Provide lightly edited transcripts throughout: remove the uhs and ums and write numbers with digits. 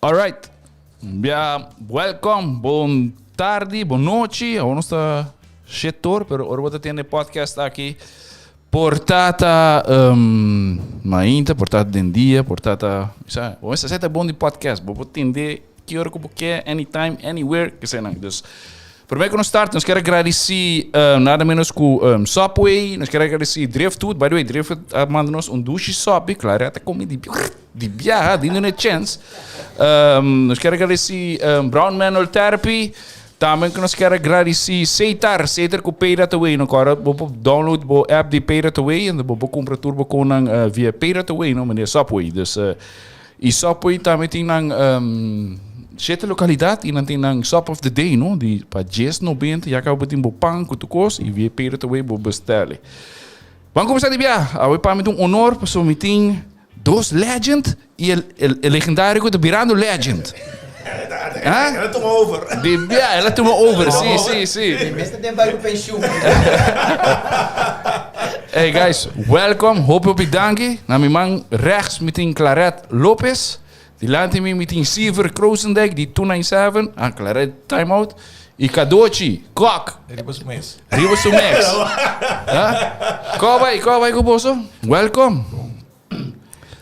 Alright. Bia, welcome, bon tardi, bon nochi. Awor nos ta shetor, pero ora bo ta tende podcast aki, por ta um, mainta, por ta den dia, por ta, sa, bo mester ta bon di podcast, bo por tende ki ora ku bo ke, anytime, anywhere, ke sea nan. Dus, prome ku nos start, nos kier agradeci um, nada menos ku um, Subway, nos kier agradeci Driftwood, by the way, Driftwood a manda nos un dushi sopi, Claret a come di di biaha, di duna chance. Um, nos kier agradeci um, Brown Manual Therapy. Tambe ku nos kier agradeci Seitar, Seitar ku Pay That Away. No kora bo por download bo app di Pay That Away en bo por kumpra tur bo konan uh, via Pay That Away, no meneer Subway. Dus uh, y Subway tambe tin nan um, siete lokalidat y nan tin nan Sub of the Day, no? Di pa 10,90 ya kaba bo tin bo pan ku tur kos y via Pay That Away bo bestelle. Ban kuminsá di bia. Awe pa mi ta un honor pasobra mi tin Dos legend y el, el, el legendario cu ta birando legend. Ah? El a tuma over. Di, ja, el a tuma over, sí, sí, sí. Mi mester den bai ku pensioen. Hey guys, welcome. Hopi hopi danki. Na mi man rechts mi tin Claret Lopez. Dilanti mi mi tin Siever Krosendijk di 297. Ah, Claret time out. Y Kadochi, Kok. Riba su mes. Riba su mes. Ah? Ko bai, ko bai ku boso? Welcome.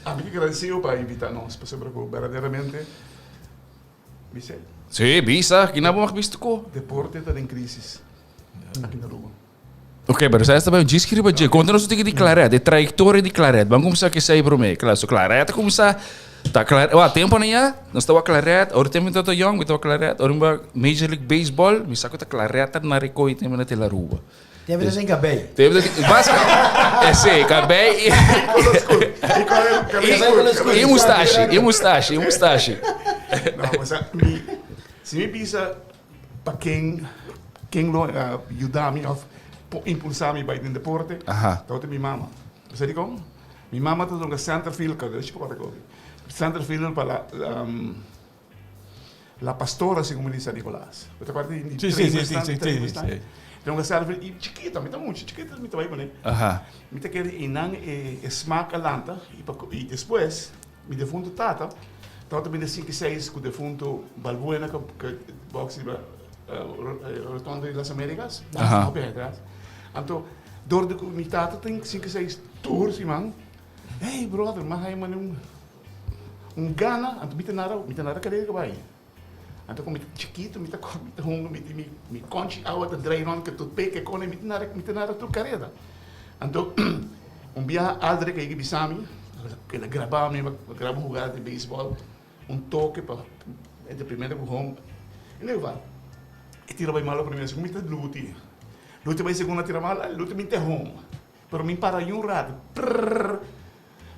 Ami ta gradecido pa invita nos, pasobra cu berdaderamente, bisa? Sí, bisa. Kina bo mag bisto ko? Deporte ta den crisis aki na Aruba. Ok, pero sa esta bai un djis riba dje. Konta nos un tiki di Claret, e trayectoria di Claret. Ban kumsa ke sei prome. Kla, so Claret a kumsa ta Claret, wa tempo na ya, nos tawa Claret, ora tempo mi tabata yong, mi tawa Claret, ora mi ba Major League Baseball, mi sa ku ta Claret ta na Ricoy tempo na Tel Aruba. Tempo ta sin kabei. Tempo ta bas eh, sí, kabei i i mustashi, i mustashi, i mustashi. No, o sea, mi, si mi bisa pa ken ken lo yuda mi of por impulsa mi bai den deporte, tabata mi mama. Bo sa dikon? Mi mama ta dunga center field, center field pa la La Pastora segun mi di San Nicolas. Bo ta acorda di Sí, sí, sí, sí, sí, sí. Dunga center field y chikito, mi ta mucha chikito mi ta bai pone. Mi ta kere einan e smaak a lanta y despues mi defunto tata Tabata bini sinku i seis ku defuntu Balbuena ku box riba Rotonda di Las Americas. Hopi aña atras. Anto dor di ku mi tata tin sinku i seis tur siman, hey brother m'a haña mane un un gana, anto mi ta nara mi ta nara karera kabai. Anto ku mi ta chikitu mi ta mi ta hunga mi mi mi konchi awa ta drai rònt ku tur peke kone mi ta nara mi ta nara tur karera. Anto un biaha Aldrich a yega bisa mi, el a graba mi, a graba un hugada di beisbòl, un toke pa entre primera ku home. En ieder geval, e tira bai malo primera, segun mi ta luti, luti bai segunda tira malo, luti mi ta home. Pero mi para un rato, prrrr,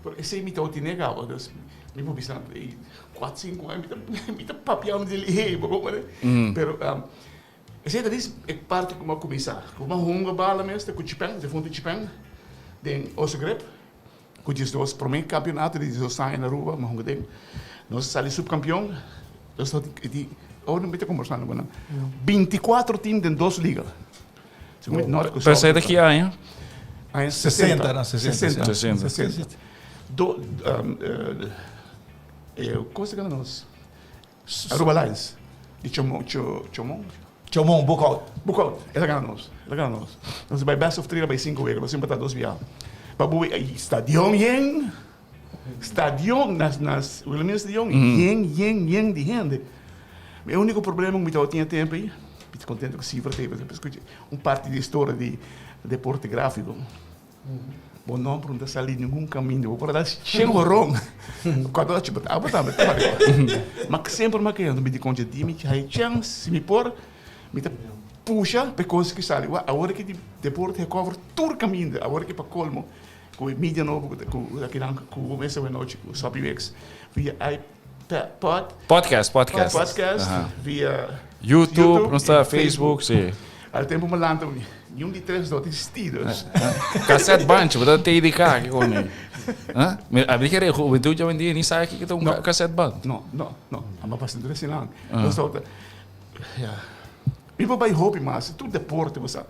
pero esei mi tabata tene caba, dus mi por bisa ey cuatro, cinco aña mi ta mi ta papia mi di hey bo comprende? Pero esei ta dis e parti cu mi a cuminsa, cu mi a hunga bala mes ta cu Chipen, difunto Chipen den Oso Grip, cu 12 prome campeonato di 12 aña na Aruba mi a hunga den, nos a sali subcampeon, nos tabatin di ora mi ta combersando cu nan, 24 team den dos liga. Pero esei ta ki aña? Aña 60. 60, 60. 60. Do, um, eh, cosa que nos? Aruba Lions. Di Chomon, Chomon? Chomon, Boekout. Boekout. El a gana nos. El a gana nos. Nos by best of three, by cinco weken. Nos empatá dos bia. Pa boe, stadion yen. Stadion, nas, nas, Wilhelmina Stadion, yen, yen, yen di hende. Mi único problema ku mi tabata tin e tempo ei, mi ta contento ku Sifra ta ei, pasobra skucha un parti di historia di deporte gráfico. Bo nomber no ta sali ningun kaminda, bo por a dal shen horon. Cuando a chupa abo tambe ta pariba. Ma semper mi a kere, mi di koncha di mi hay chance, si mi por, mi ta pusha pa e kos ki sali. Wak, awor ki di deporte a cover tur kaminda, awor ki pa colmo. Ku e media nobo ku ku akinan ku bo mester wak anochi ku Soppy Mix via iPod. Podcast, podcast. Podcast via YouTube, nos ta Facebook, si. Al tempo mi lanta niun di tres no ta existi dus. Cassette bandje, bo ta TDK ki kon ei. Ha? Mi a mi kere hubentud dje awendia ni sa kiko ta un cassette band. No, no, no. Amba bastante resinan. Nos tabata, ya. Mi por bai hopi mas, tur deporte bo sa.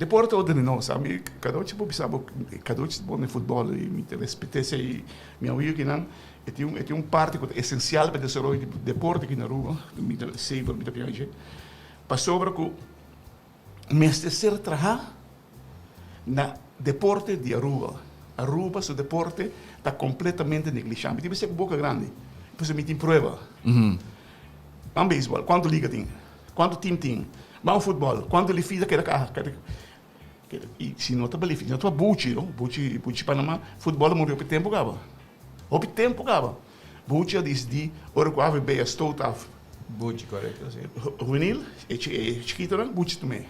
Deporte otro di nos. Ami Cadochi por bisa bo, Cadochi ta bon den futbol y mi ta respeta esey. Mi amigo kinan e tin un e tin un parti cu ta esencial pa e desaroyo di deporte aki na Aruba, mi ta sever mi ta piensa dje, pasobra cu mester ser traha na deporte di Aruba. Aruba su deporte ta completamente neglisha. Mi tin bisa cu boca grandi, pasobra mi tin prueba. Ban beisbol, cuanto liga tin? Cuanto team tin? Ban futbol, cuanto lifida keda ka keda keda y si no ta pa lifida, si no ta pa Buchi no, Buchi Buchi Panama, futbol a muri hopi tempo caba, hopi tempo caba. Buchi a disidi ora cu AVB a stoot af. Buchi, corecto, si. Juvenil, e e chikitonan, Buchi tum'é.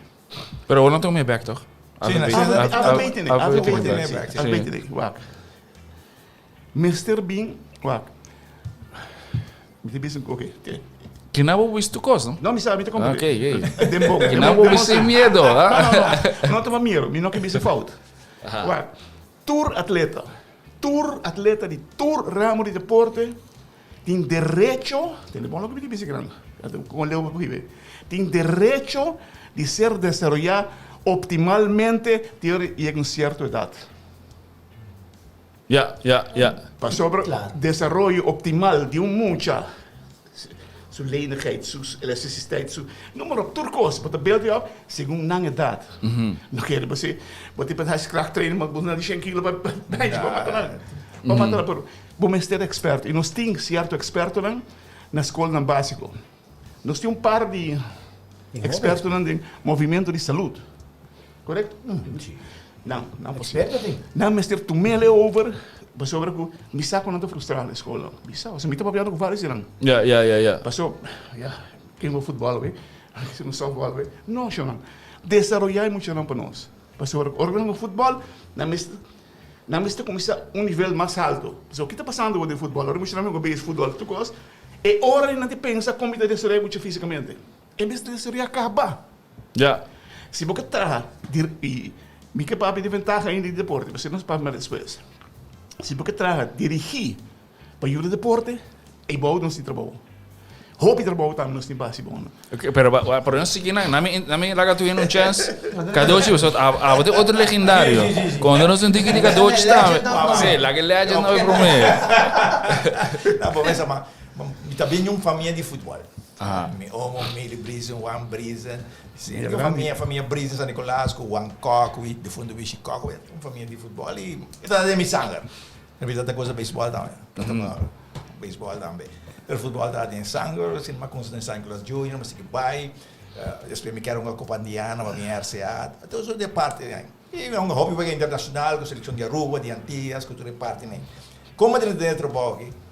Pero awor nan tum'é bek toch? Si, AVB, AVB tene, AVB tene bek, si. AVB tene, wak. Mester bin, wak, mi ta bisa, ok, te. Kina bo wis tu kos, no? No, mi sa, mi ta komprende. Ok, ok. Den bon. Kina bo wis sin miedo, ha? No, no, no. No tuma miedo, mi no ke bisa fout. Wak, tur atleta, tur atleta di tur ramo di deporte tin derecho, tende bon loke mi ta bisa kinan, kon leu bo por hiba, tin derecho di ser desaroyá optimalmente te ora yega un sierto edat. Ja, ja, ja. Pasobra desaroyo optimal di un mucha, su lenigheid, su elastisiteit, su noem maar op, tur kos, bo ta build op segun nan edat. No kere bo si bo tin pa haci krachttraining ma bo na di shen kilo pa bench bo mata nan. Bo mata nan, pero bo mester eksperto i nos tin sierto ekspertonan na skolnan básiko. Nos tin un par di ekspertonan den movimento di salud. Korekto? Nan, nan por Eksperto tin. Nan mester tum'el e over pasobra ku mi sa ku nan ta frustrá na e skol. Mi sa, pasobra mi ta papiando ku vários di nan. Ya, ya, ya, ya. Paso, ya, ken bo futbòl awe? Ken bo sòftbòl awe? No, shonnan. Desaroyá e muchanan pa nos. Pasobra ora ku nan hunga futbòl, nan mester nan mester kuminsá un nivel mas alto. Pasobra ki ta pasando den futbòl? Ora muchanan hunga base futbòl tur kos, e ora nan ta pensa kon mi ta desaroyá e mucha físikamente. E mester desaroyá kaba. Ya. Si bo ke traha di i mi ke papia di ventaha ainda di deporte, pasobra nos papia mas despues. Si bo ke traha dirigí pa yuda deporte, ei bou nos tin trabou. Hopi trabou tambe nos tin pa hasi bon. Ok, pero ba, ba, pero nos sigui nan, nami, nami laga tu un chance. Kadochi, pasobra a, abo ta otro legendario. Cuando nos un tiki di Kadochi tambe. Sí, laga e legend nou e prome. No, bo mesa ma, mi ta bin di un famia di futbol. Mi omo Mili Briesen, Juan Briesen, si e famia, famia Briesen San Nicolas cu Juan Kok, wi defunto Wishi Kok, un famia di futbol y e ta den mi sanger. Mi bisa ta goza beisbol tambe, ta toca beisbol tambe, pero futbol ta den sanger, si mi a cuminsa den San Nicolas Junior, mi a sigui bay, despues mi kier hunga Copa Andiana pa bin RCA, todo eso de parti ahí. Y mi a hunga hopi wega internacional cu seleccion di Aruba, di Antillas, cu tur e partinan. Como a drenta den e trabao aki?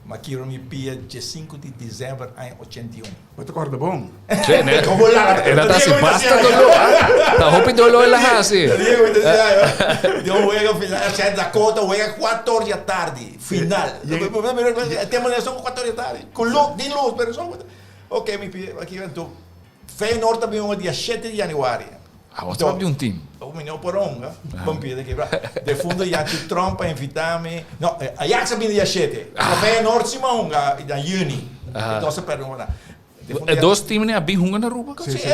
Ma kiro mi pia diesinku di december aña 81. Bo ta corda bon. Sí, ne? Como laga. El a ta hasi basta dolor, ah. Ta hopi dolor el a hasi. Ta Diego mi ta siña yo. Di un wega final, Central Dakota wega cuator di atardi, final. E tempo nan son cuator di atardi. Cu luz, tin luz, pero son Ok, mi pia aki anto Feyenoord ta bin hunga dia shete di januari. Ah, bo ta di un team. Oh, mi no por hunga. Bon pia de kebra. Defunto Yachi Tromp a invita mi. No, Ajax a bin dia shete. Ah. Feyenoord si ma hunga na juni. Ah. Entonces a perde hunga. E dos team ni a bin hunga na Aruba? Sí, sí,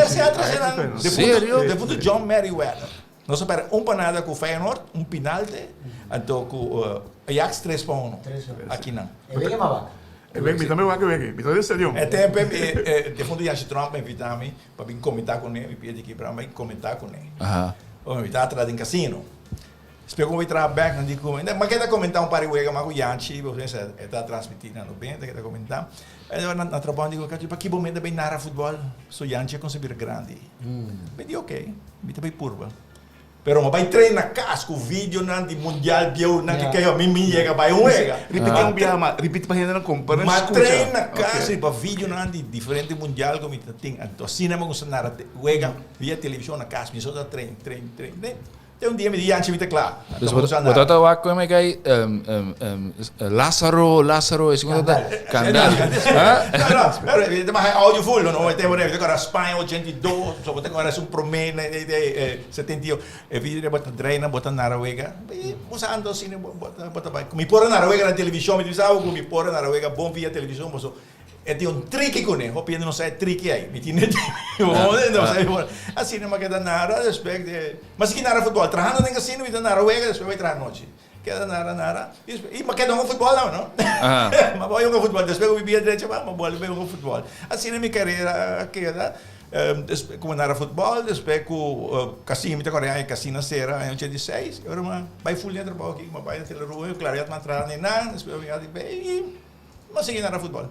sí. Serio? Defunto John Meriwether. Nos a perde un pa nada cu Feyenoord, un pinalte, anto cu Ajax tres pa uno. Aki nan. E wega ma wak. E wega, mi tambe wak e wega. Mi ta den stadion. E tempo e defunto Yachi Tromp a invita mi pa bin comenta cune, mi pia di kibra mi comenta cune. O mi ta traha den casino. Despues cu mi traha bek nan di cu mi, ma keda comenta un par di wega mas cu Yanchi, pasobra e ta transmiti na 90, keda comenta. Na trabao nan di cu, paki bo mester bay nara futbol? So Yanchi a cuminsa bira grandi. Mi di ok, mi ta bay purba. Pero mi a bay train na cas cu videonan di mundial bieunan ki kei mi mi yega bay un wega. Ripiti un biaha mas, ripiti pa hendenan compra Mi a train na cas riba videonan di diferente mundial cu mi ta tin. Anto asina mi a cuminsa nara wega via television na cas. Mi so ta train, train, train. Te un dia mi di Yanchi mi ta kla. Dus bo ta ta wak ku mi kai Lázaro, Lázaro, e segundo ta Kandal. No, no, pero mi ta baha audio full, no, e tempo mi ta kora Spaña 82, so bo ta kora esun prome na 78, e video bo ta draai nan bo ta nara wega, bo sa ando asina bo ta bai, mi por a nara wega na television, mi ta bisa bo ku mi por a nara wega bon via television, paso. E tin un triki kuné, hopi hende no sa e triki ei. Mi tin e Asina mi a keda nara despues di, mi a sigui nara futbòl, trahando den kasino mi ta nara wega despues bai traha anochi. Keda nara nara i mi a keda hunga futbòl awe no. Mi a bai hunga futbòl despues ku mi bia drecha mi a bolbe bai hunga futbòl. Asina mi karera a keda despues ku mi a nara futbòl despues ku kasino mi ta kòrda e aña kasino a sera aña ochenta i seis i ora mi a bai ful den e trabou aki mi a bai na Teleroe Claret mi a traha den nan despues mi a bai Mi a sigui nara futbol.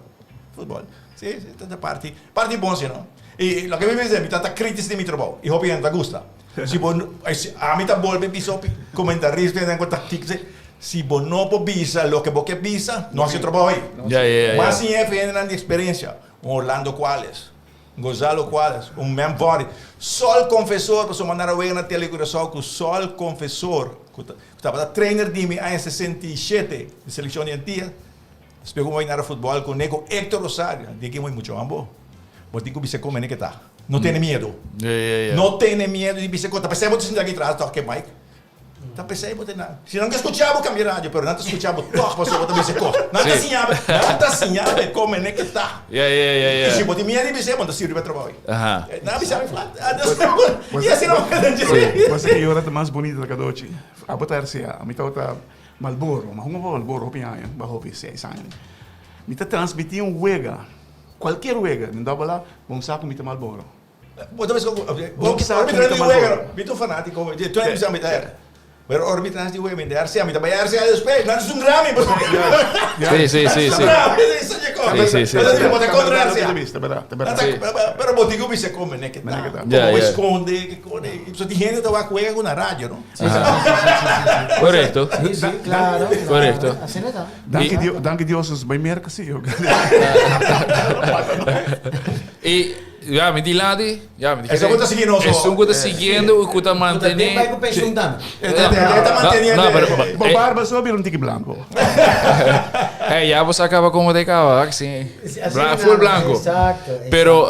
Futbol. Si, si, ta ta parti, parti bon si no. I loke mi bisa, mi ta ta kritis di mi trabou. I hopi hende ta gusta. Si bo, ami ta bolbe bisa hopi comentarista ku ta kik, si bo no por bisa loke bo ke bisa, no hasi trabou ei. Ya, ya, ya. Mas sin e hendenan di eksperensia, un Orlando Cuales, un Gonzalo Cuales, un Mem Body, Sol Confesor, pasobra mi a nara wega na Tele Curaçao ku Sol Confesor, ku tabata trainer di mi aña 67 di selekshon di Antia. Despues ku bo bai nara futbòl ku ne ku Hector Rosario, di ki mucho ambo. Bo tin ku bisa kon mene ke ta. No tene miedu. No tene miedu di bisa kon ta. P'esei bo ta sinta aki tras tòg ke Mike. Ta p'esei bo ta nan. Si nan ke skucha bo kambia radio, pero nan ta skucha bo tòg pasobra bo ta bisa kon. Nan ta siña bo, nan ta siña bo kon mene ke ta. I si bo tin miedu di bisa, bo no ta sirbi pa trabou ei. Nan a bisa mi flat. I asina bo keda dje. Bo sa ki ora ta mas bunita ta kadochi? Abo ta RCA, ami tabata Malboro, ma hunga pa Malboro hopi aña, ba hopi, seis aña. Mi ta transmití un wega, kualkier wega, den Double A, bon sa ku mi ta Malboro. Bo ta bisa ku, Bon sa ku mi ta Malboro. Mi ta un fanátiko, tur hende bisa mi ta her. Pero ora mi trans di wega, mi ta RCA, mi ta bai RCA despues, nan ta zundra mi. Sí, sí, sí, sí. Sí, sí, sí. Bo ta kontra RCA. Ta bèrdat, ta bèrdat. Pero bo tin ku bisa kon mene ke ta. Komo bo eskonde, ke kone. So tin hende ta wak wega ku na radio, no? Sí, sí, sí, sí, sí, sí. Correcto. Sí, sí, claro. Correcto. Asina ta. Danki Dios, danki Dios nos bai merca sí. Y ya mi dilanti, ya mi Esun ku ta sigui nos. Esun ku ta siguiendo y ku ta mantene. Bai ku pensioen tambe. E ta manteniendo. No, pero Bo barba so bira un tiki blanco. Hey, ya bo sa caba como te caba, sí. Full blanco. Exacto. Pero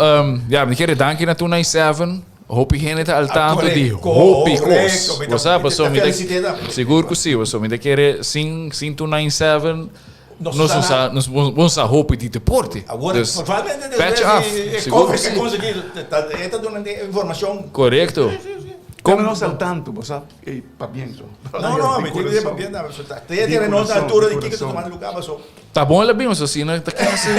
ya mi kere danki na 297. Hopi hende ta al tanto di hopi kos. Bo sa, pasobra mi ta sigur ku si, pasobra mi ta kere sin sin 297 nos no sa nos no sa hopi di deporte. Dus patch af, sigur ku si. Korekto. Kon nos al tanto, bo sa, ey pabien so. No, no, mi tin pabien tambe. Te tiene nos altura di kiko ta tumando lugar, paso. Ta bon el a bin, asina ta casi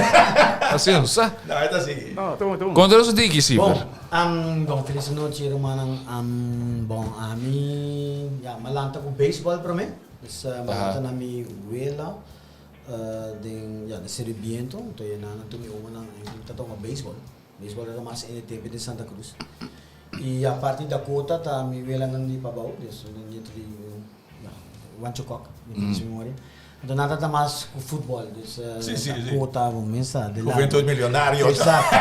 asina no sa. No, e ta sigui. No, ta bon, ta bon. Konta nos un tiki, Siber. Bon, am, bon, felis nochi rumannan. Am, bon, ami, ya, mi a lanta ku beisbòl promé. Dus mi a lanta na mi wela den, ya, den Seru Biento. Anto e nan tur mi omonan ta toka beisbòl. Beisbòl tabata mas en e tempu den Santa Cruz. I aparte di Dakota ta mi welanan di Pabao, dus un nieto di. Wancho Kok, mi tin su memoria. Anto nan ta mas ku futbol, dus Dakota, bo mes sa. Juventud Millonario. Exacto.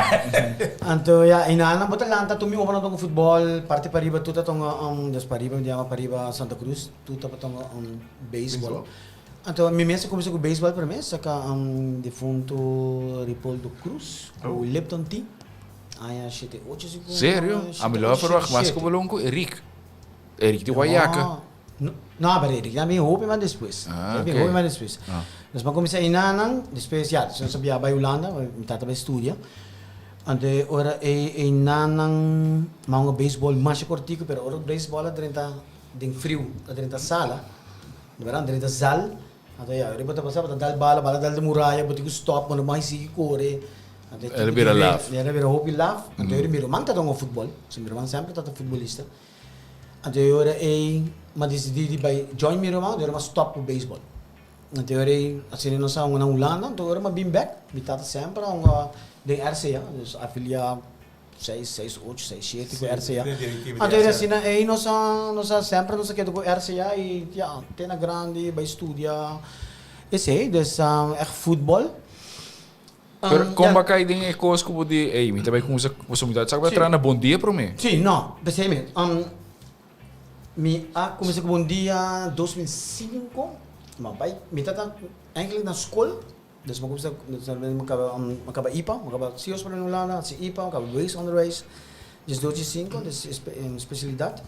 Anto ya, i nan bo ta lanta tur mi opa nan ta ku futbol, parti pariba tur ta tonga, dus pariba mi ta yama pariba Santa Cruz, tur ta tonga beisbol. Anto mi mes a kuminsá ku beisbol promé, saka difunto Ripoldo Cruz ku Lipton Tea, aña shete ocho si ku. Serio? Ami lo a verwacht mas ku bo ku Eric. Eric di Guayaca. No, no, pero Eric también hopi mas despues. Ah, okay. Hopi mas despues. Ah. Nos pa kuminsá einanan, despues ya, nos a biaha bai Hulanda, mi tata bai studia. Anto e ora ei einanan mi a hunga beisbòl masha kortiku, pero ora beisbòl a drenta den friu, a drenta sala, di bèrdat, a drenta zal, anto ya, ora bo ta pasa bo ta dal bala, bala dal den muraya, bo tin ku stòp, bo no por sigui kore. Anto e El a bira laf. El a bira hopi laf. Anto e ora mi ruman ta hunga futbòl, so mi ruman semper tabata futbolista. Anto e ora ei m'a disidí di bai join mi ruman, anto e ora m'a stòp ku beisbòl. Anto e ora ei asina nos a hunga na Hulanda, anto e ora m'a bin bèk, mi tata semper a hunga den RCA, dus afilia seis, seis ocho, seis shete ku RCA. Anto e ora asina ei nos a nos a semper nos a keda ku RCA i ya, te na grandi bai studia esei, dus ègt futbòl. Pero kon bo a kai den e kos ku bo di, ey, mi ta bai kumsa, pasobra mi ta sa ku bo ta traha na Bon Dia promé. Sí, no, p'esei mi, mi a kuminsá ku Bon Dia 2005, mi a bai, mi tabata eigenlijk na skol, dus mi a kuminsá, mi a kaba, mi a kaba ipa, mi a kaba CIO's por na Hulanda, hasi ipa, mi a kaba bewegingsonderwijs, diesdos di sinku, dus spesialidat,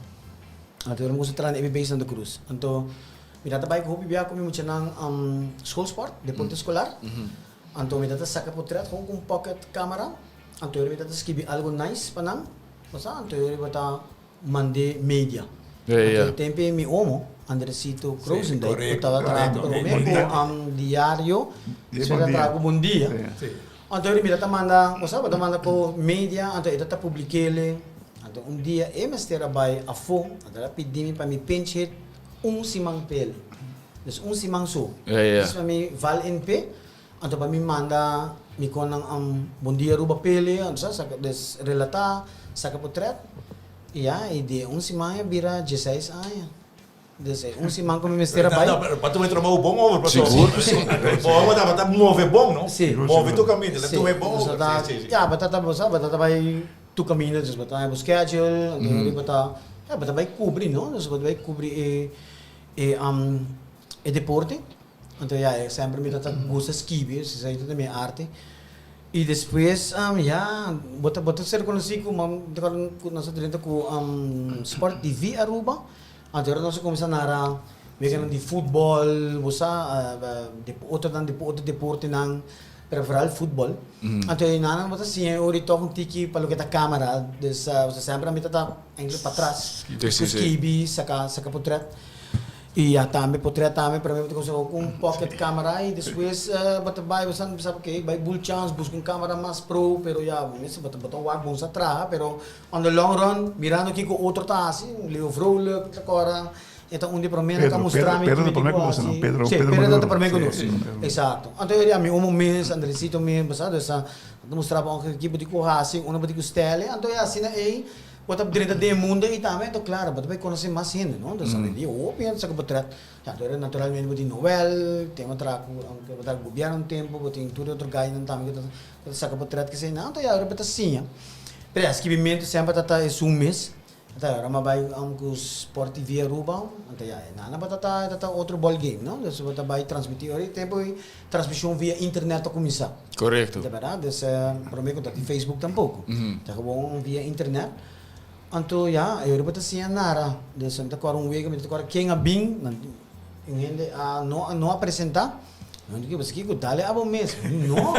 anto mi a kuminsá traha na EBB Santa Cruz, anto mi tabata bai ku hopi bia ku mi muchanan schoolsport, deporte eskolar. Anto mi ta saca potret gewoon cu un pocket camera, anto mi ta skibi algo nice pa nan, bo sa, anto mi ta mand'e media. Anto e tempo mi omo, Andresito Krozendijk, cu tabata traha prome cu Diario, despues a traha cu Bon Dia. Anto mi ta manda, bo sa, bo ta manda cu media, anto e ta publik'ele. Anto un dia e mester a bay afo, anto el a pidi mi pa mi pinch hit un siman p'el. Dus un siman so. Dus pa mi val in p'e, anto pa mi manda mi konnan un Bon Dia Aruba p'ele, anto sa, saka, dus relatá, saka potret. I ya, i di un siman a bira dieseis aña. Dus e un siman ku mi mester a bai. No, pero pa tuma e trabou bon over, pasobra. Sigur ku si. Bo omo tabata move bon, no? Si. Move tur kaminda, la tuma e bon over. Si. Ya, bo ta, bo sa, bo ta bai tur kaminda, dus bo ta haña bo schedule, anto ora bo ta, ya, bo ta bai kubri, no? Dus bo ta bai kubri e, e, e deporte. Anto ya, e semper mi ta gusta skibi, esei ta mi arte. I despues, ya, bo ta, bo ta ser konosí ku, ku nos a drenta ku Sport TV Aruba. Anto ora nos a kuminsá nara weganan di futbòl, bo sa, otronan di otro deportenan, pero vooral futbòl. Anto e nan bo ta siña e ora i tòg un tiki pa loke ta kámara. Dus semper ami ta ta enkele patras ku skibi, saka saka potrèt. I ya tambe potrèt tambe promé bo ta kuminsá ku un pocket kámara i despues bo ta bai bo sa oke bai bull chance buska un kámara mas pro pero ya bo mester bo ta wak bon sa traha pero On the long run, mirando kiko otro ta hasi, Leo Vrolijk ta kora, e ta un di promé ku a mustra mi Pedro kimi ta promé ku ku nos, hasi. Pedro, Sí, Pedro Pedro ta Maduro. promé ku Sí, nos. sí, Pedro. Eksakto. Anto e mi omo mes, Andresito mes, bo sa, dus a ta mustra bo ongeveer kiko bo tin ku hasi, unda bo tin ku stèl. Anto e asina ei, bo ta drenta den e mundo ei tambe, anto klaro, bo ta bai konosé mas hende, no? Dus a di hopi hende sa ku bo trèt. Ya, anto naturalmente bo tin Noel, tin bo traha ku, bo traha ku gobièrnu un tempu, bo tin tur e otro gainan tambe ku ta Bo ta saka potret kesei nan, anto ya ora bo ta siña. Pero ya, skibimentu semper ta ta esun mes. Anto ya ora mi a bai ku Sport TV Aruba, anto ya e nan tabata ta ta ta otro ball game, no? Dus bo ta bai transmití ora e tempu ei transmishon via internet ta kuminsá. Korekto. Ta bèrdat? Dus promé ku ta tin Facebook tampoko. Ta gewoon via internet. Anto ya, e ora bo ta siña nara. Dus mi ta kòrda un wega, mi ta kòrda ken a bin, nan un hende a no no a presentá. No di kico, kico dale abo mes. No,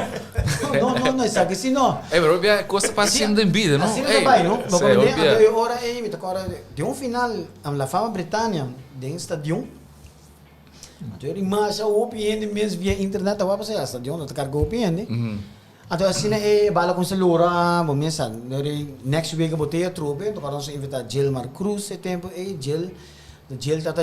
no, no, no, esaki si no. Ey, pero hopi cos ta pasa siendo den bida, no? Asina ta bay, no? Bo comprende? Anto e ora ey, mi ta corda den un final, am La Fama Britania, den stadion. Anto e masha hopi hende mes via internet ta wak pasobra stadion no ta carga hopi hende. Anto asina e bala cuminsa lora, bo mes sa, next week bo te atrobe, anto nos a invita Gilmar Cruz e tempo ey, Gil, Gil tata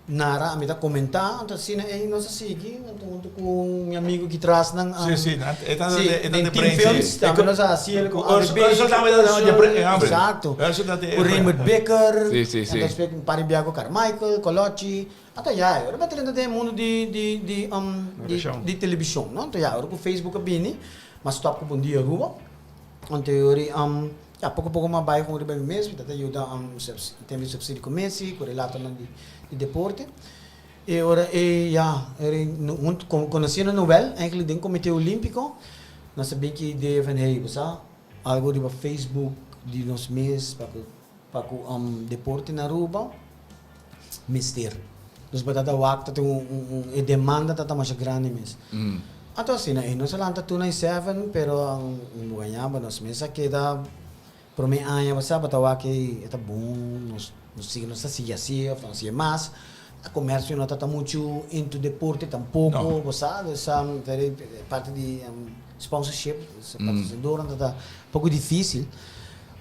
Nara, ami ta komentá, anto asina ei nos a sigui, anto huntu ku mi amigu ki tras nan, Sí, sí, nan, e ta sí, e ta den de Team brain, Films, sí. tambe nos a hasi el ku Ku ABB, Ursel tambe ta de brain, hambre. Exacto. Ursel ta de Ku Raymond Bikker, Sí, sí, sí. anto despues un par di bia ku Carmichael, Colochi, anto ya, ora bo ta drenta den e mundu di di di di di telebishon, no? Anto ya, ora ku Facebook a bini, m'a stòp ku Bon Dia Aruba, anto e ora Ya, poko poko mi a bai kon riba mi mes, mi ta ta yuda tempo di subsidio ku Messi, ku relatonan di deporte. E ora ei ya, huntu konosiendo Noel, eigenlijk den Komite Olimpiko, nos a bin ku e idea van hey, bo sa, algo riba Facebook di nos mes pa ku pa ku deporte na Aruba mester. Nos bo ta ta wak ta tin un e demanda ta ta masha grandi mes. Anto asina ei nos a lanta 297 pero bo gaña bo nos mes a keda prome aña bo sa bo ta wak ei e ta bon nos nos sigui nos ta sigui asi of nos sigui mas. E comercio no ta ta muchu into deporte tampoco bo sa dus parti di sponsorship patrocinadornan ta ta poco dificil.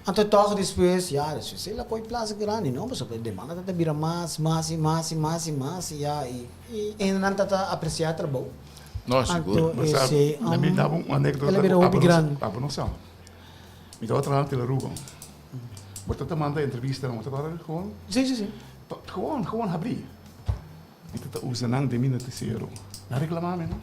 Anto tòg despues, ya, despues el a koe plasa grandi, no, pasobra e demanda ta ta bira mas, mas i mas i mas i mas i ya, i i hendenan ta ta apresiá e trabou. No, sigur. Anto Bo sa, esei, mi mi daba un anekdota el a bira ku hopi abo no grandi. abo no sa. Mi tabata traha na Telearuba. Bo ta ta manda entrevistanan, bo ta kòrda gewoon? Sí, sí, sí. Pa gewoon, gewoon habrí. Mi ta ta usa nan den mi notisiero. Nan reklamá mi, no.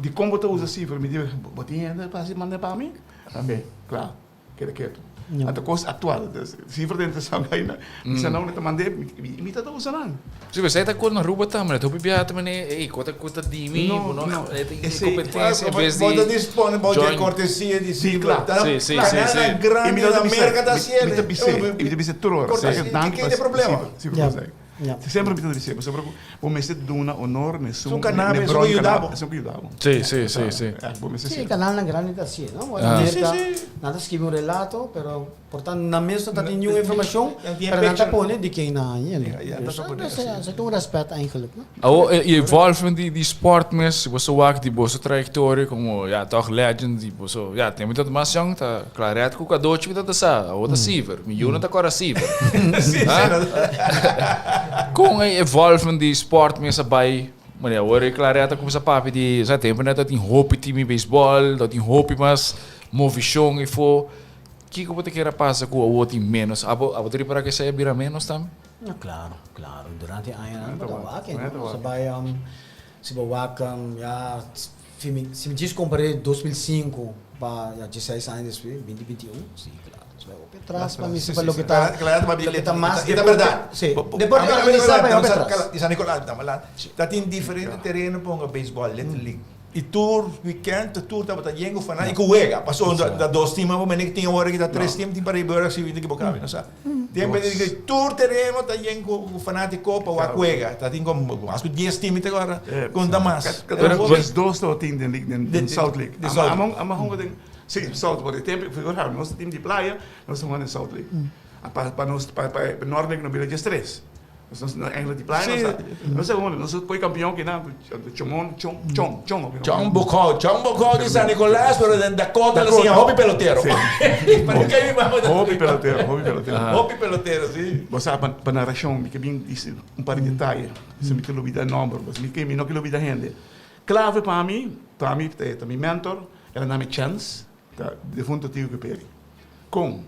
Dikon bo ta usa sifra? Mi di, bo tin hende pa hasi manda pa mi? Tambe, kla. Keda ketu. Anto kos aktual. Sifra ta interesante aina. Mi sa nan ta mand'é, mi ta ta usa nan. Si, pero esei ta kos na Aruba tambe. Ta hopi biaha ta manera, ey, kos ta kos ta di mi, bo no e ta inkompetensia en bes di Bo ta dispone bou dje join. kortesia di Si, sifra. kla. Si, si, si, si. Kanalnan grandi na Merka ta hasiel. Mi ta bis'é, mi ta bis'é tur ora. Kortesia, Danki ke pa e problema? sifra, sifra. Semper mi ta bisa, pasobra ku bo mester duna honor na esun Esun kanal, esun ku yuda bo. Esun ku yuda bo. Sí, sí, sí, sí. Bo mester Sí, kanalnan grandi ta así, no? Bo ta Merka, nan ta skibi un relato, pero por ta nan mes no ta tin niun informashon, pero nan ta pone di ken nan haña. Esei ta un rèspèt eigenlijk, no? Awo e evolvement di sport mes, si boso wak di boso trayectoria como ya toch legend di boso, ya tempo mi ta mas young ta Claret cu Cadochi mi ta ta sa, awo ta Seaver, mi yu no ta cora Seaver. Con e evolvement di sport mes a bay, manera awor e Claret a cuminsa papia di, sa tempo nan ta tin hopi team di baseball, ta tin hopi mas movicion efo, kico bo ta kere a pasa cu awo tin menos, abo abo ta ripara cu esey a bira menos tambe? No, claro, claro. Durante añanan bo ta wak, no? Bo sa bai, si bo wak, ya, si mi, si mi djis kompar'é 2005 pa, ya, dieseis aña despues, binti binti un, si, claro. Nos bai hopi atras pa misa pa loke ta, loke ta mas deporte, si, deporte organisá bai hopi atras. Di San Nicolas, ta tin diferente tereno pa hunga beisbòl, Little League. I tur weekend tur tabata yen ku fana i ku wega. Pasobra ta dos team abo mene tin awor aki ta tres team tin para riba si winter kiboká mi no sa. Tempo di ku tur tereno ta yen ku fanatiko pa wak wega. Ta tin komo mas ku dies team te ora konta mas. Pero dos tabatin den league den South League. Amo hunga den si South porque tempo figura nos team di playa nos ta hunga den South League. Pa nos pa North League no bira diestres. Nos no eigenlijk di playa nos ta. Nos ta gewoon, nos koi kampion kinan, Chomon, Chong, Chong, Chong. Chong Bocou, Chong Bocou di San Nicolas, pero den Dakota lo siña hopi pelotero. Hopi pelotero, hopi pelotero. Hopi pelotero, si. Bo sa, pa narashon, mi ke bin disi un par di detaye, si mi ke lubida nomber, mi ke, mi no ke lubida hende. Klave pa mi, pa mi ta mi mentor, el a na mi chèns, Ta defunto Tio Geperi. Kon?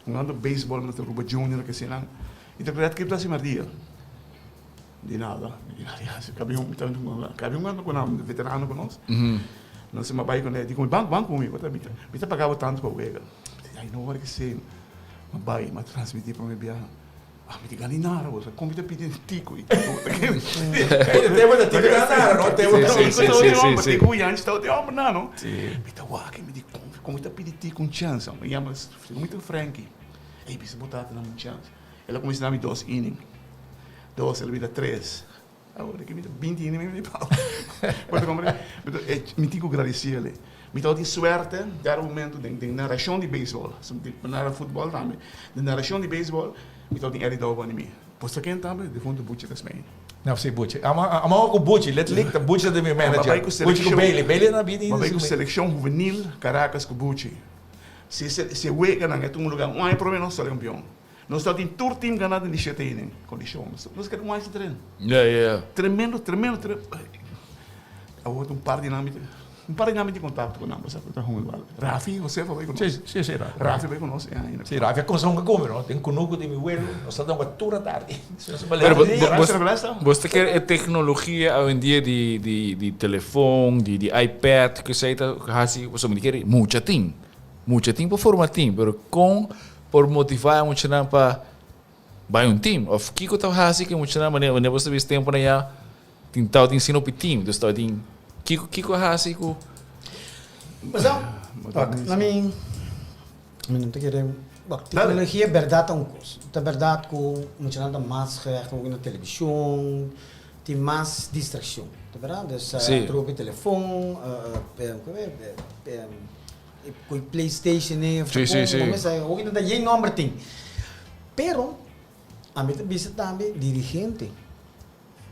Hungando beisbòl na Aruba Junior ke eseinan. I ta krea kip ta hasi mardia? Di nada. Di nada di hasi. Kabi un ta kabi hungando ku nan veterano ku nos. Nos a bai kuné. Di ku mi ban ban ku mi. Mi ta paga bo tantu pa wega. Ai no wòrdu esei. Mi bai mi a transmití promé biaha. Ah, mi di gani nara bo, kon mi ta pidi tico y tico ta kende. Te bo ta tico ta nara, no? Te bo ta tico ta di homber, tico yanchi ta di homber na, no? Mi ta wak, mi di kon, kon mi ta pidi tico un chance, mi yama, mi ta Frankie, ey bisa bo tata dami un chance. El a cuminsa dami dos inning, dos, el a bira tres. Awor aki mi ta binti hende mi pau. Bo ta comprende? Mi tin ku gradisiel. Mi tabatin suerte dado momento den den narashon di beisbòl, nara futbòl tambe, den narashon di beisbòl mi tabatin Eddie Douw banda mi. Bo sa ken tambe? Difunto Buchi Rasmijn. No, si Buchi. Amo ku Buchi, letterlijk ta Buchi ta den mi manager. Buchi ku Bailey. Bailey na bini. Bo bai ku selekshon huvenil Caracas ku Buchi. Si e weganan e tuma luga un aña prome nos sali kampion. Nos ta tin tur team gana den di shete inning. Kondishon. Nos keda un aña sin tren. Ya, ya, ya. Tremendo, tremendo, tre Awor un par di nan mi un par di nan mi tin kontakto ku nan pasobra ku ta hunga igual. Rafi Josefa bai ku nos. Si, si, si, Rafi. Rafi bai ku nos e aña. Si, Rafi a kuminsá hunga ku mi, no? Den kunuku di mi welo, nos ta hunga tur atardi. Pero bos ta kere e teknologia awendia di di di telefon, di di iPad, ku esei ta hasi, pasobra mi ta kere mucha tin. Mucha tin por forma team, pero kon por motivá e muchanan pa bai un team? Of kiko ta hasi ku e muchanan manera wanneer bo ta bisa temponan ya tin tabatin asina hopi team, dus tabatin kiko kiko a hasi ku. Pasá, na mi mi no ta kere bo teknologia bèrdat ta un kos. Ta bèrdat ku muchanan ta mas gericht na televishon, tin mas distrakshon, ta bèrdat? Dus tropi telefon, Cu PlayStation e of Sí, sí, sí. como mesa hopi nan ta yen nomber tin. Pero ami ta bisa tambe dirigente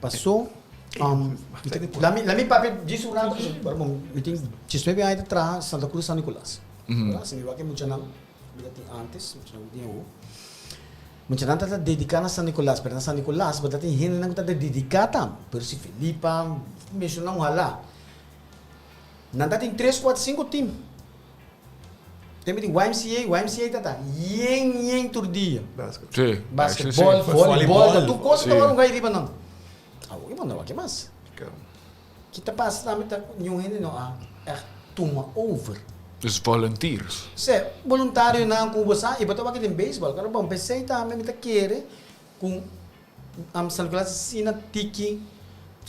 paso um, lami lami papia djis un rato pasobra bon mi tin diesnuebe aña ta traha Santa Cruz San Nicolas. Verdad? Si mi wak e muchanan mi ta tin antes muchanan ku tin awo. Muchanan ta ta dedica na San Nicolas pero na San Nicolas bo ta tin hendenan ku ta ta dedica tambe pero si Felipa menciona un hala. Nan ta tin tres, kuater, sinku tim. Tempo di YMCA, YMCA ta ta yen yen tur dia. Basket. Sí. Basketball, volleyball, ta tur cosa ta wòrdu gai riba nan. Awor ki manda wak mas. Ki ta pasa tambe ta ku niun hende no a ègt tuma over. Dus volunteers. Sí, boluntarionan ku bo sa i bo ta wak den beisbòl. Karo bon, p'esei tambe mi ta kere ku San Nicolas asina tiki,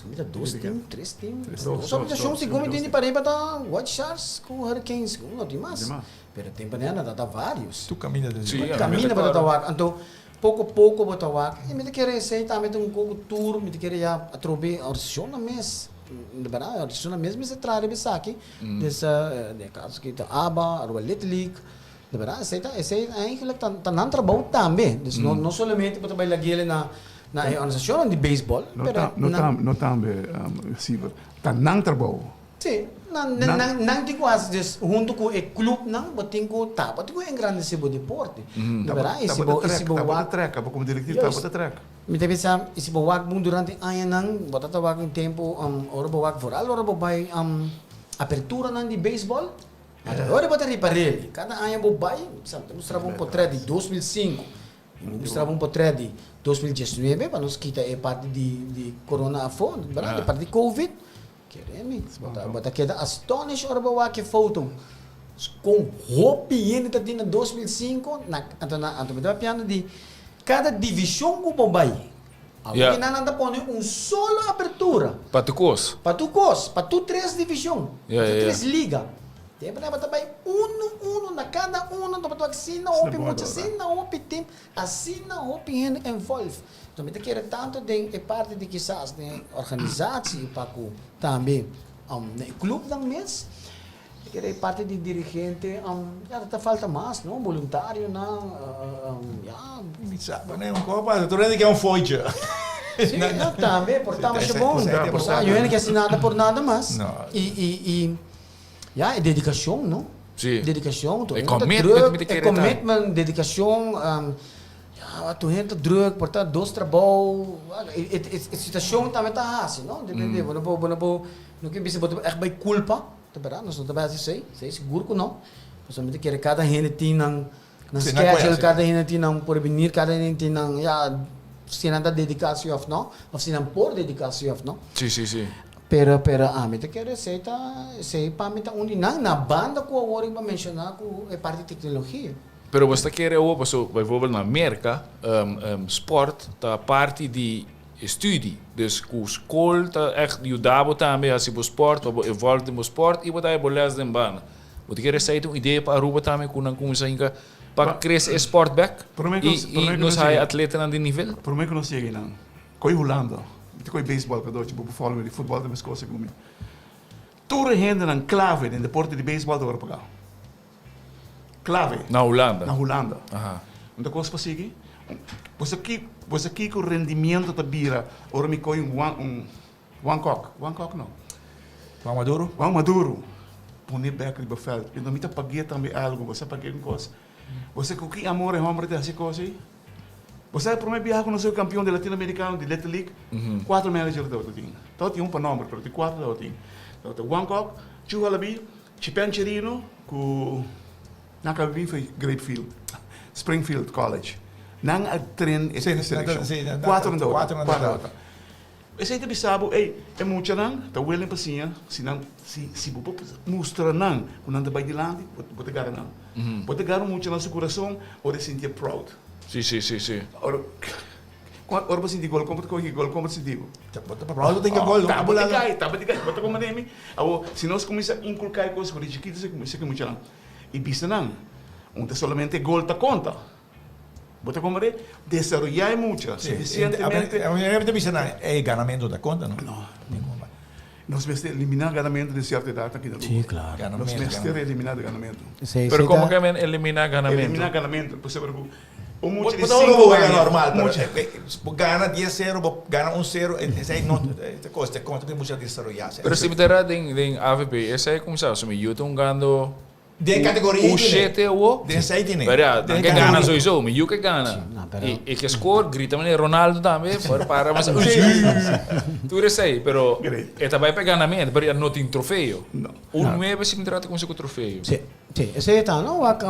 mi ta dos team, tres team, dos organisacion segun mi tende pariba ta White Sharks cu Hurricanes, no tin mas, pero tempo nena ta ta varios. Tu caminda ta caminda pa ta wak, anto. Poko poko bo ta wak, e mi ta kere esei tambe ta un koko tur, mi ta kere ya atrobe organisashonnan mes, di bèrdat organisashonnan mes mester traha riba esaki, des den e kaso aki ta aba, Aruba Little League, di bèrdat esei ta esei eigenlijk ta ta nan trabou tambe, dus no no solamente bo ta bai lag'el na na e organisashonnan di beisbòl, pero No ta no tambe Sieber, ta nan trabou. Sí, nan, nan, nan tin ku hasi dus huntu ku e klupnan bo tin ku ta, bo tin ku engrandesé bo deporte. Di bèrdat, i si bo, i si bo Ta bo ta wak. trèk, abo komo direktiv ta bo ta trèk. Mi ta bisa, i si bo wak bon durante añanan, bo ta ta wak un tempu, ora bo wak, vooral ora bo bai aperturanan di beisbòl, ora bo ta ripar'el, kada aña bo bai, mi ta mustra bo un potrèt di 2005, Mi mustra bo un potret di 2019 pa nos kita e parti di di corona afo, berdad? E parti di covid. Kere mi, bo ta bo ta keda astonished ora bo wak e foto kon hopi hende ta tin na 2005 na anto na anto mi ta papiando di kada divishon ku bo bai. Awor ki nan nan ta pone un solo apertura. Pa tur kos. Pa tur kos, pa tur tres divishon, pa tur tres liga. Tempu tabata bai unu unu na kada unu tabata wak asina hopi mucha, asina hopi tim, asina hopi hende involve. Enton mi ta kere tantu den e parti di kisas den organisatie pa ku tambe na e clubnan mes, mi ta kere e parti di dirigente ya ta falta mas no, boluntarionan ya. Mi sa pone un kopa, tur hende ke un foitje. Si, no tambe por ta masha bon. Yo hende ke hasi nada por nada mas. I i i. Ya, e dedicacion, no? Sí. Dedicacion, tur E hende ta commitment druk, mi ta e kere ta. commitment, dedicacion, ya, tur hende ta druk, por ta dos trabou, e e e situacion tambe ta haci, no? Depende, bo no por, bo no por, no ke bisa bo ta echt bay culpa, ta berdad, nos no ta bay haci esey, esey sigur cu no, pasobra mi ta kere cada hende tin nan nan Sí, nan cuenta, schedule, sí. cada hende tin nan por venir, cada hende tin nan, ya, si nan ta dedica si of no, of si nan por dedica si of no. Sí, sí, sí. Pero, pero ami ta kere esey ta, esey pa mi ta un di nan, na banda cu awor riba menciona cu e parti tecnologia. Pero bo ta kere awor, paso bijvoorbeeld na Merca, sport ta parti di e studie. Dus cu school ta echt yuda bo tambe haci bo sport, pa bo evolve den bo sport y bo ta haya bo les den banda. Bo ta kere esey ta un idea pa Aruba tambe cu nan cuminsa hinca pa crece e sport bek y nos haya atletanan di nivel? Prome cu nos yega eynan, Koe Hulanda, mi ta koe beisbòl kadochi, bo por follow mi di futbòl ta meskos segun mi. Tur e hendenan klave den deporte di beisbòl ta wòrdu pagá. Klave. Na Hulanda? Na Hulanda. Un ta kos pa sigui? Bo sa ki, bo sa kiko rendimiento ta bira ora mi koe un Juan, un Juan Kok, Juan Kok no. Juan Maduro? Juan Maduro, pone bèk riba vèlt. Mi ta pag'é tambe algu, bo sa pag'é un kos. Bo sa ku ki amor e hòmber ta hasi kos ei? Bo sa e promé biaha ku nos a kampion di Latinoamerikano di Little League, kuater manager tabata tin. Tabata tin un pa nòmber, pero tin kuater tabata tin. Tabata Juan Kok, Chu Halabi, Chipen Chirino ku nan kaba bin for Grapefield, Springfield College. Nan a tren e selekshon. Kuater nan tabata. Kuater tabata. Esei ta bisa bo, ey, e muchanan ta willing pa siña, si nan, si, si bo por mustra nan ku nan ta bai dilanti, bo, bo ta gara nan. Bo ta gara un mucha na su kurason ora e sintié proud. Sí, sí, sí, sí. Ora, ora bo sinti gol, kon bo ta kohe gol, kon bo ta sinti bo? Ta, bo ta proud bo tin ke gol, Ta bo ta kai, ta bo ta kai, bo ta komprende mi? Awor, si nos kuminsá inkulká e kos for di chikito, esaki muchanan, i bisa nan, un ta solamente gol ta konta. Bo ta komprendé? Desaroyá e mucha sufisientemente. A mi ta bisa nan, e ganamentu ta konta, no? No. Nos mester eliminá ganamentu den sierto edat aki na Aruba. Sí, klaro. Nos mester eliminá de ganamentu. Pero komo ke men eliminá ganamentu? Eliminá ganamentu. Pasobra ku un mucha di Bo ta sinku wega aña. normal, pero bo gana dies sero, bo gana un sero, esei no ta kos, ta konta ku e mucha desaroyá. Pero si mi ta era den AVP, esei kumsa, mi yu ta hungando Den categoria U shete awo. Den sei tine. Pero ya, nan ke gana sowieso. Mi yu ke gana. I e ke score, grita manera Ronaldo tambe, por para mas Tur esei, pero e ta bai pa e ganamento, pero ya no tin trofeo. Un nuebe si mi trata cuminsa cu trofeo. Si, si. Esei ta, no? Wak,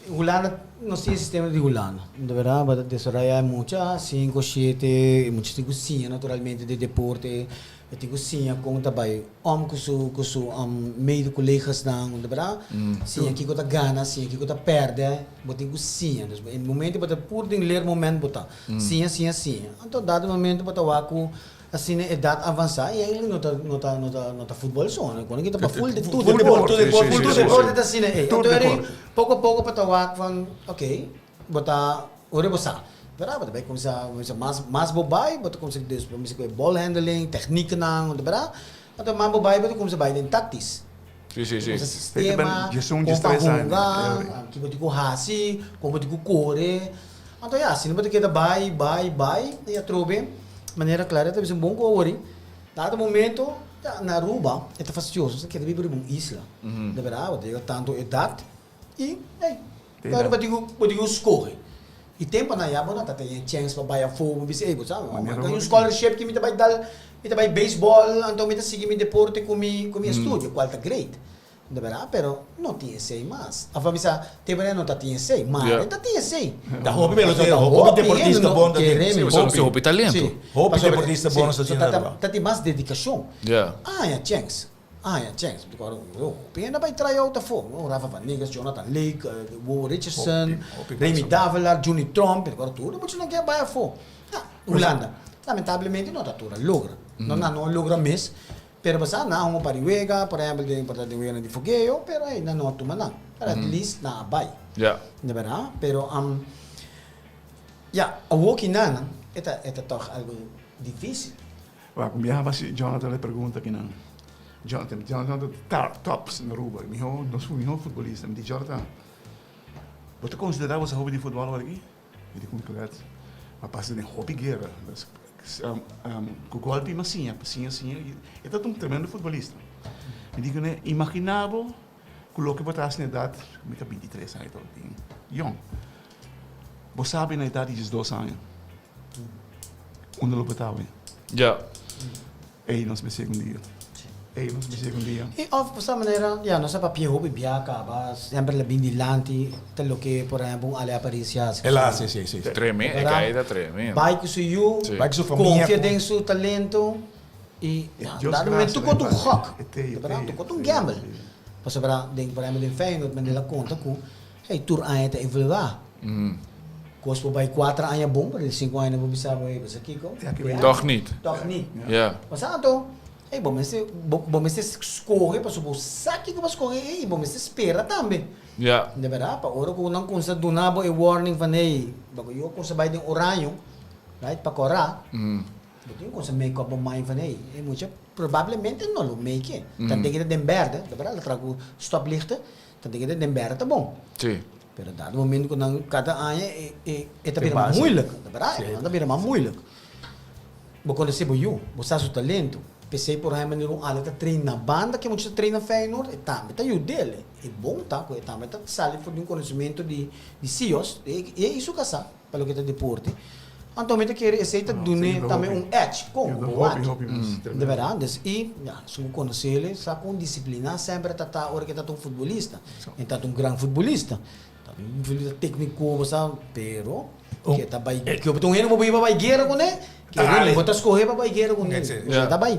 Hulanda, nos tin e sistema di Hulanda. De berdad, bo ta desaroya e mucha, cinco, shete, e mucha tin cu siña naturalmente di deporte. E tin ku siña kon ta bai om ku su ku su mede kolegasnan, di berdad? Siña kiko ta gana, siña kiko ta pèrdè, bo tin ku siña. Dus e momento bo ta pur den leermoment bo ta siña, siña, siña. Anto dado momento bo ta wak ku asina edat avansá i eigenlijk no ta no ta no ta no ta futbòl so, kono ki ta pa ful tur deporte. Tur deporte ta asina ei. Anto poko poko bo ta wak van oke bo ta ora bo sa. Berdad, bo ta bai kuminsá, bo bisa mas mas bo bai, bo ta kuminsá dus bo bisa ku e ball handling, teknieknan, berdad? Anto mas bo bai bo ta kuminsá bai den tactisch. Sí, sí, sí. Kuminsá sistema, kon pa hunga, ki bo tin ku hasi, kon bo tin ku kore. Anto ya, asina bo ta keda bai, bai, bai, i atrobe, manera Claret ta bisa un bon ku awor, dado momento, ya, na Aruba e ta fastioso, nos ta keda biba riba un isla, de berdad, bo ta yega tantu edat, I, ey, pero bo tin ku, bo tin ku skohe. I temponan ya bo no ta tene chèns pa bai afó, bo bisa, ey, bo sa, mi a gana un scholarship ki mi ta bai dal, mi ta bai beisbòl, anto mi ta sigui mi deporte ku mi, ku mi estudio, kual ta great. De bèrdat, pero no tin esei mas. Òf a bisa, temponan no ta tin esei, mare ta tin esei. Ta hopi pelotero, hopi deportista bon ta tin. Sí, pasobra nos tin hopi talento. Hopi deportista bon nos ta tin na Aruba. Ta tin mas dedikashon. Aña chèns. Ah ya chèns, mi ta kòrda un hopi hende a bai try out afó, Rafa Vanegas, Jonathan Lake, Wowo Richardson, Remy Davelaar, Juni Tromp, mi ta kòrda tur e muchanan ke a bai afó. Ya, Hulanda. Lamentablemente no ta tur a logra. No nan no a logra mes, pero pasá nan a hunga un par di wega, por ehèmpel den por ta den weganan di fogeo, pero ey nan no a tuma nan. Pero at least nan a bai. De bèrdat, pero ya, awor ki nan e ta e ta tòg algu difísil. Wak, un biaha basi Jonathan e pregunta kinan. Jonathan, Jonathan ta tops na Aruba, miho, nos miho futbolista. Mi di, Jonathan, bo ta konsiderá bo sa hopi di futbòl awor aki? Mi di, Kunklet, mi a pasa den hopi guera. Ku gòlpi mi a siña, siña, siña. E ta un tremendo futbolista. Mi di kuné, imaginá bo ku loke bo ta hasi na edat, mi ta bintitres aña tabatin, yòn. Bo sabi na edat di diesdos aña. Unda lo bo ta awe? Ja. Ey nos mester un dia. Ey nos mester un dia. I of pa sa manera, ya nos a papia hopi bia kaba, semper la bin dilanti ta loke por ehempel un Ale Aparicio hasi. El a hasi, si, si. Tremendo, e kai ta tremendo. Bai ku su yu, Bai ku su famia. Konfia den su talento i dado momento tur kos ta un gok, tur kos ta un gamble. Pasobra den por ehempel den Feyenoord men el a konta ku Hey, tur aña ta evaluá. Kos por bai kuater aña bon, pero di sinku aña nan por bisa bo, hey, bo sa kiko? Tòg nit. Tòg nit. Ya. Pasobra anto, hey, bo mester, bo, bo mester skohe pasobra bo sa kiko bo a skohe ei i bo mester spera tambe. Ya. De bèrdat, pa ora ku nan kumsa duna bo e warning van hey, bako yo kumsa bai den oraño, right, pa kòrá, bo tin ku kumsa make up bo mind van hey, e mucha probablemente no lo make it. Tante ki ta den bèrdè, de bèrdat, lo traha ku stoplichten. Ta den e den berde ta bon. Sí. Pero dado momento ku nan kada aña e e e ta bira mas moeilijk. Ta berdad, e ta bira mas moeilijk. Bo konosé bo yu, bo sa su talento. P'esei por ehempel manera un Ale ta train na banda ke mucha ta train na Feyenoord, e tambe ta yud'el. E bon ta ku e tambe ta sali for di un konosementu di di Sios, e i su kasá. Pa loke ta deporte. Anto mi ta kere esei ta dun'é tambe un edge. Kon ku bo wak. De berdad. Dus i, ya, esun ku konos'el sa kon disipliná semper e ta ta ora ku e ta ta un futbolista. E ta ta un gran futbolista. Ta un futbolista tékniko, bo sa, pero ke ta bai, ke bo ta un hende ku bo por bai guera kuné, kere bo ta skohe pa bai guera kuné. Bo ta bai.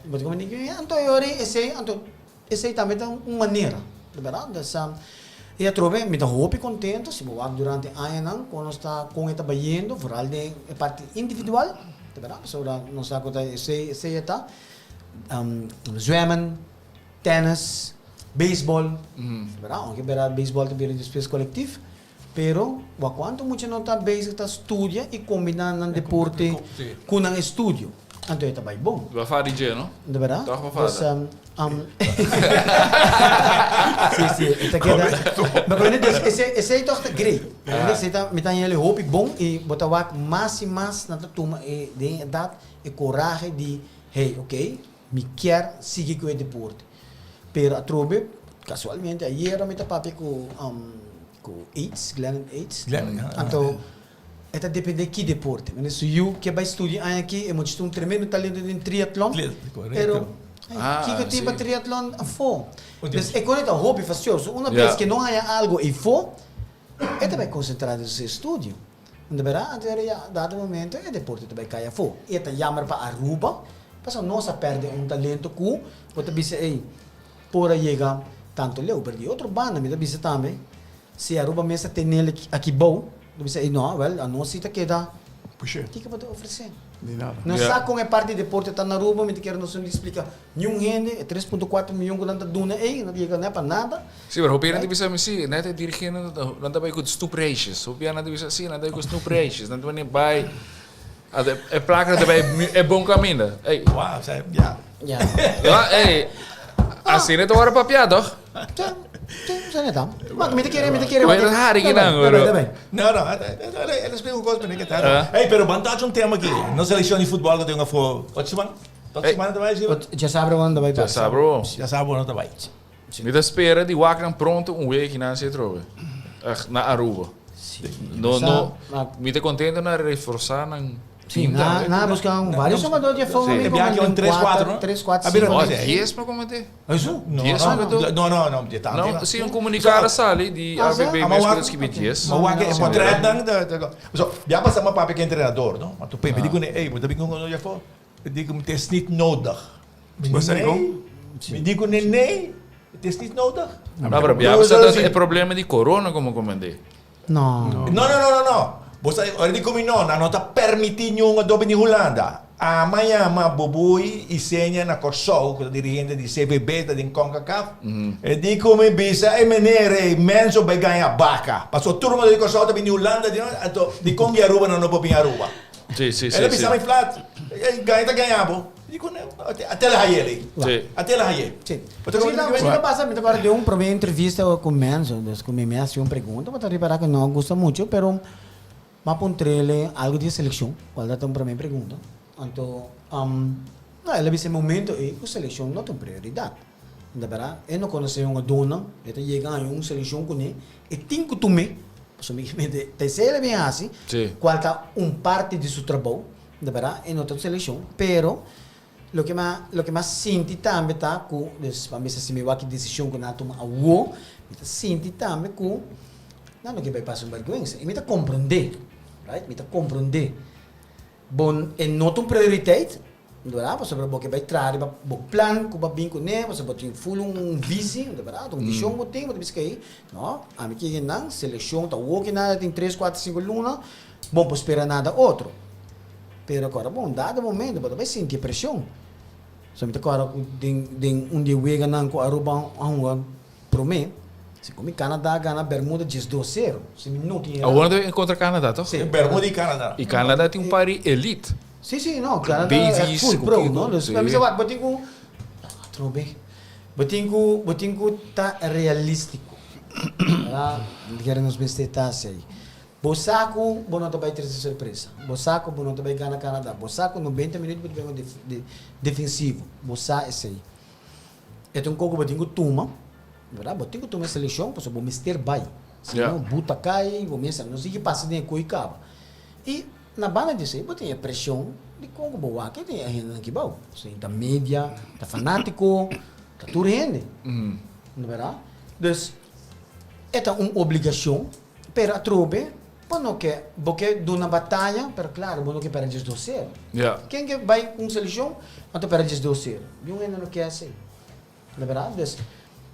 Bo ta komprende? Anto e ora esei, anto. Esei tambe ta un manera, di berdad. Dus, i atrobe mi ta hopi contento si bo wak durante añanan con nos ta, con e ta bayendo, vooral den e parti individual, di berdad, pasobra nos sa cu ta esei, esei e ta, zwemmen, tennis, beisbol, di berdad, aunke berdad beisbol ta bira despues colectief, Pero wak cuanto mucha no ta bezig ta studia y combina nan deporte cu nan estudio. Anto e ta bay bon. Lo a fada di dje, no? De verdad? Toch bo fada? Dus, sí, sí, e ta keda. Maar cu dus esey, esey toch ta great. Esey ta, mi ta haña hopi bon y bo ta wak mas y mas nan ta tuma e, den edad, e corahe di, hey, ok, mi kier sigui cu e deporte. Pero atrobe, casualmente ayera mi ta papia cu cu Aids, Glennon Aids. Glennon, ah. Anto, e ta depende ki deporte. Mane su yu ke bai studia aña aki, e muchacho ta un tremendo talento den triatlon. Correcto. Pero, Ah, kiko tin si. pa triatlon afo? Dus e kos ta hopi fastioso. Una bes ke no haya algo eyfo, e ta bai concentra den su estudio. Unda bera anto era ya dado momento e deporte ta bai kai afó. E ta jammer pa Aruba, pasobra nos a perde un talento ku bo ta bisa ey por a yega tanto leu. Pero di otro banda mi ta bisa tambe si Aruba mes a tenel aki bou, bo ta bisa ey no, wel anos si ta keda Push'é. Kiko bo ta ofresé? Di nada. Nos sa kon e parti di deporte ta na Aruba, mi ta kere nos no di splika niun hende, e 3.4 miyon ku nan ta duna ei, no ta yega nè pa nada. Sí, pero hopi hende ta bisa mi sí, net e dirigente nan ta bai ku snoepreisjes. Hopi nan ta bisa sí, nan ta bai ku snoepreisjes, nan ta bai bai e plaka ta bai e bon kaminda. Ey. Wow, sa ya. Ya. Ja, ey. Asina ta wòrdu papiá tòg? Sí, sí, asina ta. Ma mi ta kere, mi ta kere. Wou ta hari kinan, bro. No, no, el a splika un kos, pero ke ta. Ey, pero ban tacha un tema aki. Nos selekshon di futbòl ku tin afó ocho siman? Ocho siman ta bai, si? Djasabra bo no ta bai. Djasabra bo. Djasabra bo no ta bai. Mi ta spera di wak nan pronto un weki nan si atrobe. Ach, na Aruba. No, no, mi ta contento na reforsa nan team tambe. Na, na busca un varios jugador di afó. Sí. Biaha un 3, 4, no? 3, 4, 5. No, 10 pa comete. Eso? No, 10 jugador. No, no, no, di tanto. No, si un comunicado a sali di AVB mes cu ta scribi 10. Ma wak e portret nan, so, biaha pasa mi papia cu entrenador, no? Ma tu p'e mi di cu ne, ey, bo ta bin cu un jugador di afó? Mi di cu het is niet nodig. Bo sa dikon? Mi di cu nee, nee, het is niet nodig. No, pero bia bisa dat e problema di corona como comende. No. No, no, no, no, no. Bo sa, ora di cu mi no, nan no ta permiti niun adobe di Hulanda. Ama yama Bobui y Seña na Corsou, cu ta dirigente di CVB, ta den Concacaf. E di cu mi bisa e meneer ey, menso bay gaña baca. Pasobra tur mundo di Corsou ta bini di Hulanda, di, anto dicon di Aruba nan no por bini Aruba? Sí, sí, sí. El a bisa mi flat, gaña ta gaña bo. Mi di ku a tela haye lei. Sí. A tela haye. Sí. Así ta pasa, mi ta acorda di un prome entrevista ku Menzo, dus ku mi mi hasi un pregunta, bo ta ripara ku no gusta mucho, pero mi a puntr'el algo di e selekshon, kual ta un prome pregunta. Anto, no, el a bisa e momento ei ku selekshon no ta un prioridat. Di berdad, e no konosé un adónan, e ta yega haña un selekshon kuné, e tin ku tum'é, pasobra mi mente ta esei el a bin hasi, kual ta un parti di su trabou, di berdad, e no ta un selekshon, pero loke mi a loke mi a sinti tambe ta ku, dus pa mi sa si mi wak e desishon ku nan a tuma awo, mi ta sinti tambe ku nan no ke bai pasa un bèrgwensa, i mi ta komprondé, right, mi ta komprondé. Bo e no ta un prioriteit, verdad? Pasobra bo ke bai traha riba bo plan ku bo a bin kuné, pasobra bo tin ful un visi, verdad? Un vision bo tin, bo ta bisa kei, no, ami ke nan, selekshon ta woki nan, tin tres, kuater, sinku luna, bo no por spera nada otro. Pero kòrda bo, un dado momento bo ta bai sinti e preshon. So mi ta kòrda ku den den un di e weganan ku Aruba a hunga Prome, si ku mi Canada gana Bermuda 12 sero, si mi no tin Awor nan ta kontra Canada toch? Si. Bermuda y Canada. Y Canada tin un par di elite. Si, si, no, Canada e full pro, no? Dus mi sa wak, bo tin ku, atrobe, bo tin ku, bo tin ku ta realistico. Mi kere nos mester ta asei. Bo sa ku bo no ta bai trese sorpresa. Bo sa ku bo no ta bai gana Canada. Bo sa ku 90 minuut bo ta bai un defensivo. Bo sa esei. E ta un kos ku bo tin ku tuma, bèrdat? Bo tin ku tuma e selekshon pasobra bo mester bai. Si no, bo ta kai, bo mester no sigui pasa den e koi kaba. I na banda di esei bo tin e preshon di kon ku bo wak e tin e hendenan aki bou. Si ta media, ta fanátiko, ta tur hende. Bèrdat? Dus e ta un obligashon, pero atrobe bo no ke, bo ke duna bataya, pero klaro bo no ke pèrdè 12 sero. Ken ke bai un selekshon anto pèrdè 12 sero? Niun hende no ke asei. La bèrdat? Dus,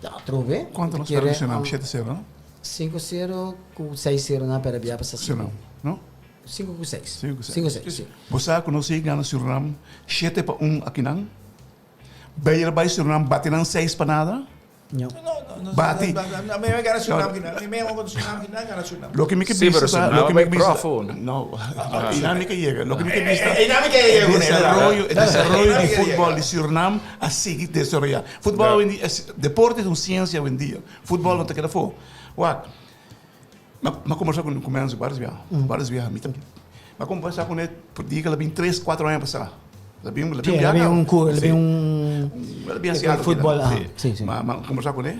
atrobe Kuantu nos pèrdè Surinam? Shete sero, no? Sinku sero ku seis sero nan a pèrdè bia pasa. Surinam, no? Sinku ku seis. Sinku ku seis. Sinku ku seis, si. Bo sa ku nos a gana Surinam shete pa un akinan? Beyer bai Surinam bati nan seis pa nada? No. Bati. Loke mi ke bisa ta, loke mi ke bisa, no, einan mi ke yega, loke mi ke bisa ta, e desaroyo, e desaroyo di futbol di Surinam a sigui desaroya. Futbol awendia, deporte es un siensia awendia, futbol no ta keda afó. Wak, mi a kombersa ku Menzo varios biaha, varios biaha, mi ta, mi a kombersa kuné dia ku el a bin tres, kuatro aña pasá. La bin, la bin Sí, la bin un cu, la bin un La bin hasi algo futbol, keda. aha, sí, sí. Ma, ma conversa con e,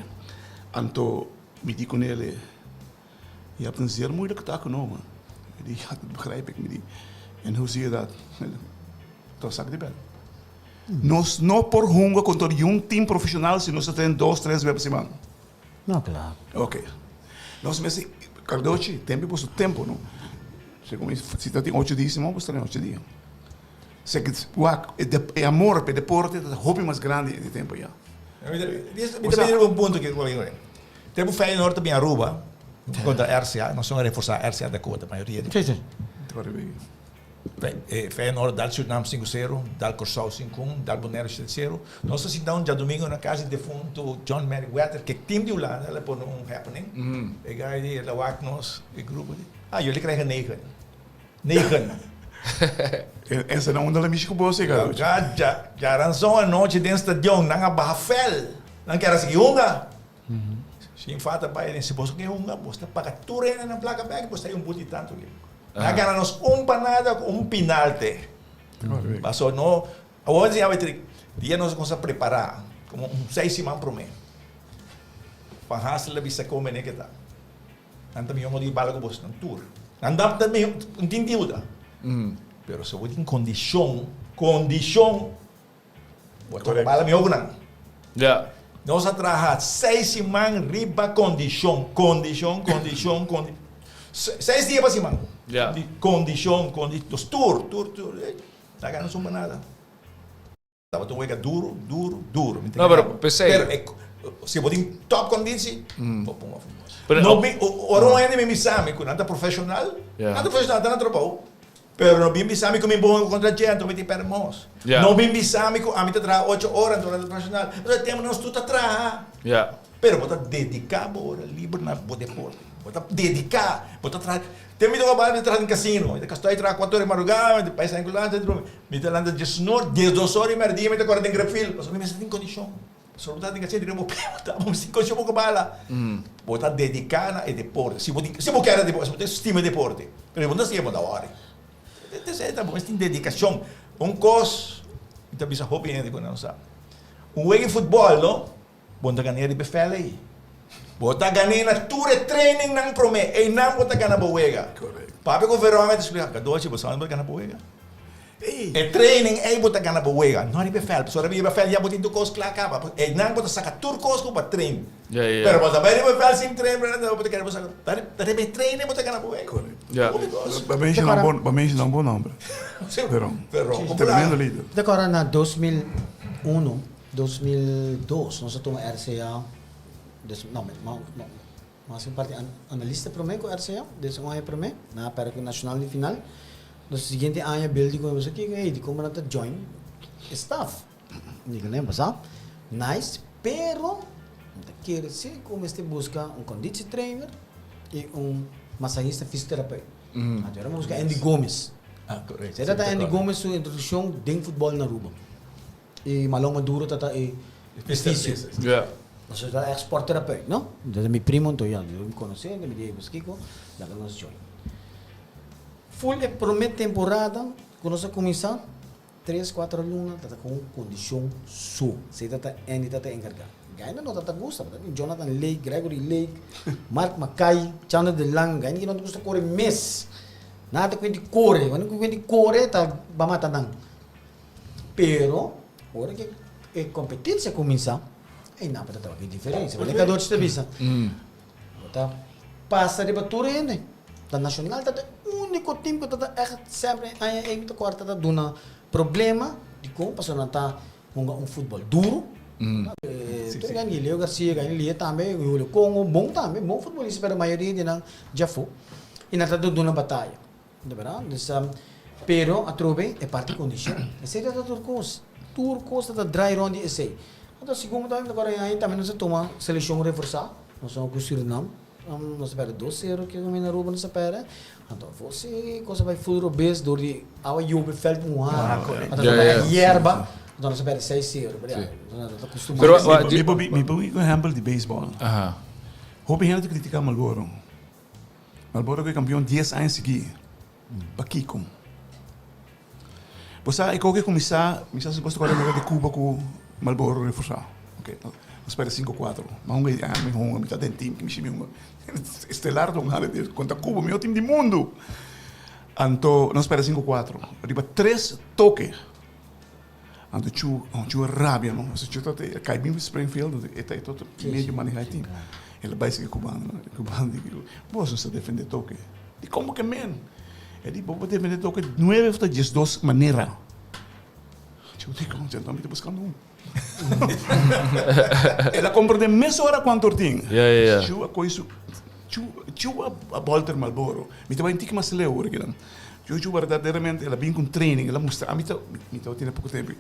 anto mi di con el, je hebt een zeer moeilijke taak genomen. Mi di, ja, dat begrijp ik. Mi di, en hoe zie je dat? Toen zak di bel. Nos no por hunga contra un team profesional si nos ta train dos, tres bes pa siman. No, claro. Ok. Nos mester, Cardochi, tempo por su tempo, no? Segun si ta tin ocho dia siman, bo sta den ocho dia. Se ke wak e amor pa e deporte ta hopi mas grandi e tempo ya. Mi ta bini riba un punto ki Tempo Feyenoord ta bin Aruba kontra RCA, nos a reforsa RCA de kota mayoria di. Si, si. Feyenoord dal Surinam sinku sero, dal Kòrsou sinku un, dal Boneiru shete sero. Nos a sinta un djadumingu na kas di defuntu John Meriwether, ke team di Hulanda, el a pone un happening. E guy di el a wak nos, e grupo di, ah, jullie krijgen negen. Negen. Esa na unda la mishi ku bo si, Garochi? Ja, djaranson anochi den stadion, nan a baha fel. Nan kier a sigui hunga. Sin falta bai den, si boso ke hunga, boso ta paga tur hende nan plaka bek, boso ta hay un buti tantu liu. Nan a gana nos un pa nada ku un pinalte. Paso no, awor si awe tri, dia nos a kuminsá prepará, komo un seis siman promé, Van Hassel a bisa kon mene ke ta. Nan ta mihó modo di bala ku boso, nan tur. Nan ta mihó, no tin duda. Pero si bo tin kondishon, kondishon, Bo ta bala mihó ku nan. Ja. Nos a traha seis siman riba kondishon, kondishon, kondishon, kondi seis dia pa siman. Ja. Di kondishon, kondi nos tur, tur, tur. Laga nos suma nada. Tabata un wega duru, duru, duru. Mi ta No, pero p'esei. Pero e si bo tin top kondisi, bo pon afo bos. Pero No mi, ora un hende mi bisa mi ku nan ta profeshonal, Ja. nan ta profeshonal, ta nan trabou. Pero no bin bisa mi ku mi bon kontra dje, anto mi tin pèrdè mos. No bin bisa mi ku ami ta traha ocho ora, anto nan ta profeshonal. Pasobra e tempu nos tur ta traha. Pero bo ta dediká bo ora liber na bo deporte. Bo ta dediká, bo ta traha. Te mi ta wak mi ta traha den kasino. Mi ta kastoi traha kuater ora di madrugá, mi ta bai San Nicolas, mi ta lanta diesnor, diesdos ora di mèrdia mi ta kore den Grefil. Pasobra mi mester tin kondishon. Pasobra bo ta den kasino di bo pia bo ta bo mester tin kondishon bo ku bala. Bo ta dediká na e deporte. Si bo tin, si bo kere deporte, si bo ta stima e deporte. Pero si bo no ta stima bo ta wòri. Esei ta bo mester tin dedikashon. Un kos mi ta bisa hopi hende ku nan sa. Un wega di futbòl no, bo no ta gana riba e vèl ei. Bo ta gan'é na tur e trainingnan promé. Einan bo ta gana bo wega. Papia ku Veron a ta splika, Kadochi, bo sa unda bo ta gana bo wega? E training ei bo ta gana bo wega, no riba e vèlt. Pasobra riba e vèlt ya bo tin tur kos kla kaba. Einan bo ta saka tur kos ku bo a train. Pero bo ta bai riba e vèlt sin train, bo ta kere bo saka. Ta riba e training bo ta gana bo wega. Hopi kos. Bo a menshona bo a menshona un bon nomber. Veron. Veron. Tremendo lider. Te kòrda na 2001, 2002 nos a tuma RCA, no, no, Mas un parti analista prome ku RCA, des un aña prome, nan a perde ku Nacional den final. Nos siguiente aña Bill di ku mi, kiko hey, dikon bo no ta join e staff? Mi di ku bo sa, nice, pero mi ta kere si ku mester buska un conditietrainer i un masahista fisioterapeut. Anto era mi buska Andy Gomez. Se ta Andy Gomez su introdukshon den futbol na Aruba. E Malon Maduro ta ta e fisio. Nos ta echt sporttherapeut, no? Entonces mi primo anto ya, mi conoce, mi di, pues kico, laga nos join. Full e prome temporada cu nos a cuminsa, tres, cuatro luna ta ta cu un condicion so. Esey ta ta Andy ta ta encarga. Gaina no ta ta gusta, ta tin Jonathan Lake, Gregory Lake, Mark Mackay, Chandler de Lang, gaina ki no ta gusta core mes. Nan ta cuenti core, wan cu cuenti core ta ba mata nan. Pero, ora ku e kompetensia kuminsá, einan bo ta tabata e diferensia. Bo Kadochi ta bisa, bo ta pasa riba tur hende. Ta Nacional ta e úniko tim ku ta ta ègt semper e aña ei mi ta kòrda ta duna problema. Dikon? Pasobra nan ta hunga un futbòl duru. Tur gani, Leo Garcia, gani Lia tambe, Julio Congo, bon tambe, bon futbolista, pero mayoria di nan djafó. I nan ta duna bataya. De berdad, dus, pero atrobe e parti condicion. Esey ta tur cos. Tur cos ta ta draai rond di esey. Anto segun mi ta acorda e aña tambe nos a tuma seleccion reforsa. Nos a cu Surinam, nos a perde dos cero ke na Aruba nos a perde. Anto afo si cos a bay full robes door di awa yobe veld muha. Anto nos a perde yerba, anto nos a perde seis cero. Pero ya, nos ta acostuma. Pero, Mi por mi por un ehempel di baseball. Hopi hende ta critica Marlboro. Marlboro ke kampion dies aña sigui. Pakiko? Bo sa e koke kuminsá, mi sa si bo ta kòrda mira di Cuba ku Marlboro reforsá. Oke, nos pèrdè sinku kuatro. Mi a hunga i mi hunga, mi ta den tim, mi shi mi hunga. Estelar ta hunga kontra Cuba, mihó tim di mundu. Anto nos pèrdè sinku kuatro. Riba tres toke. Anto Chu, Chu a rabia no, pasobra Chu ta e kai bin Springfield, e ta e ta medio maneha e team. El a bai sigui cubano, e cubano di, bos no sa defende toke. Di como ke men? E di, bo por defende toke nuebe of ta diesdos manera. Chu di, como anto mi ta buscando un. El a comprende mesora cuanto tin. Chu a coge su. Chu Chu a bolter Marlboro. Mi ta bai un tiki mas leu ora kinan. Chu Chu berdaderamente el a bin ku un training, el a mustra mi ta mi tabatin poko tempu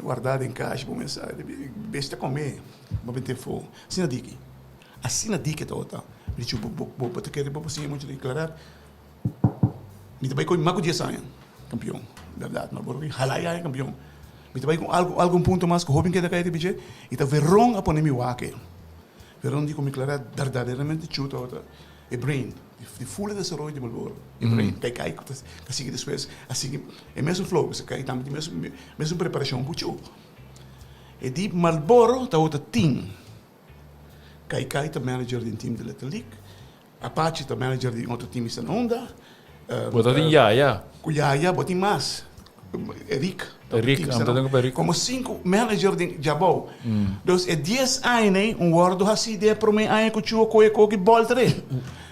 warda den kashi bo mesa bes ta kome bo binte afo. Asina diki, asina diki tabata. Mi di Chu bo bo bo ta kere bo por siña mucha di Claret. Mi ta bai ku mas ku dies aña kampion, bèrdat. Marlboro bin hala e aña kampion. Mi ta bai ku algu algun punto mas ku hopi keda kai riba dje i ta Veron a pone mi wak. Veron di ku mi Claret berdaderamente chu tabata e brain di ful e desaroyo di Marlboro. E brain kai kai ku ta sigui despues a sigui e mesun flow ku kai tambe tin mesun mesun preparashon ku chu. E di Marlboro tabata tin Kai Kai ta manager di un team di Little League. Apache ta manager di un otro team esta na unda. Bo ta tin Yaya. Ku Yaya bo tin mas. Eric. Eric, amo ta tin ku Eric. Komo sinku manager den djabou. Dus e dies aña ei un wordo hasi den e prome aña ku Chua kohe koki bòl tere.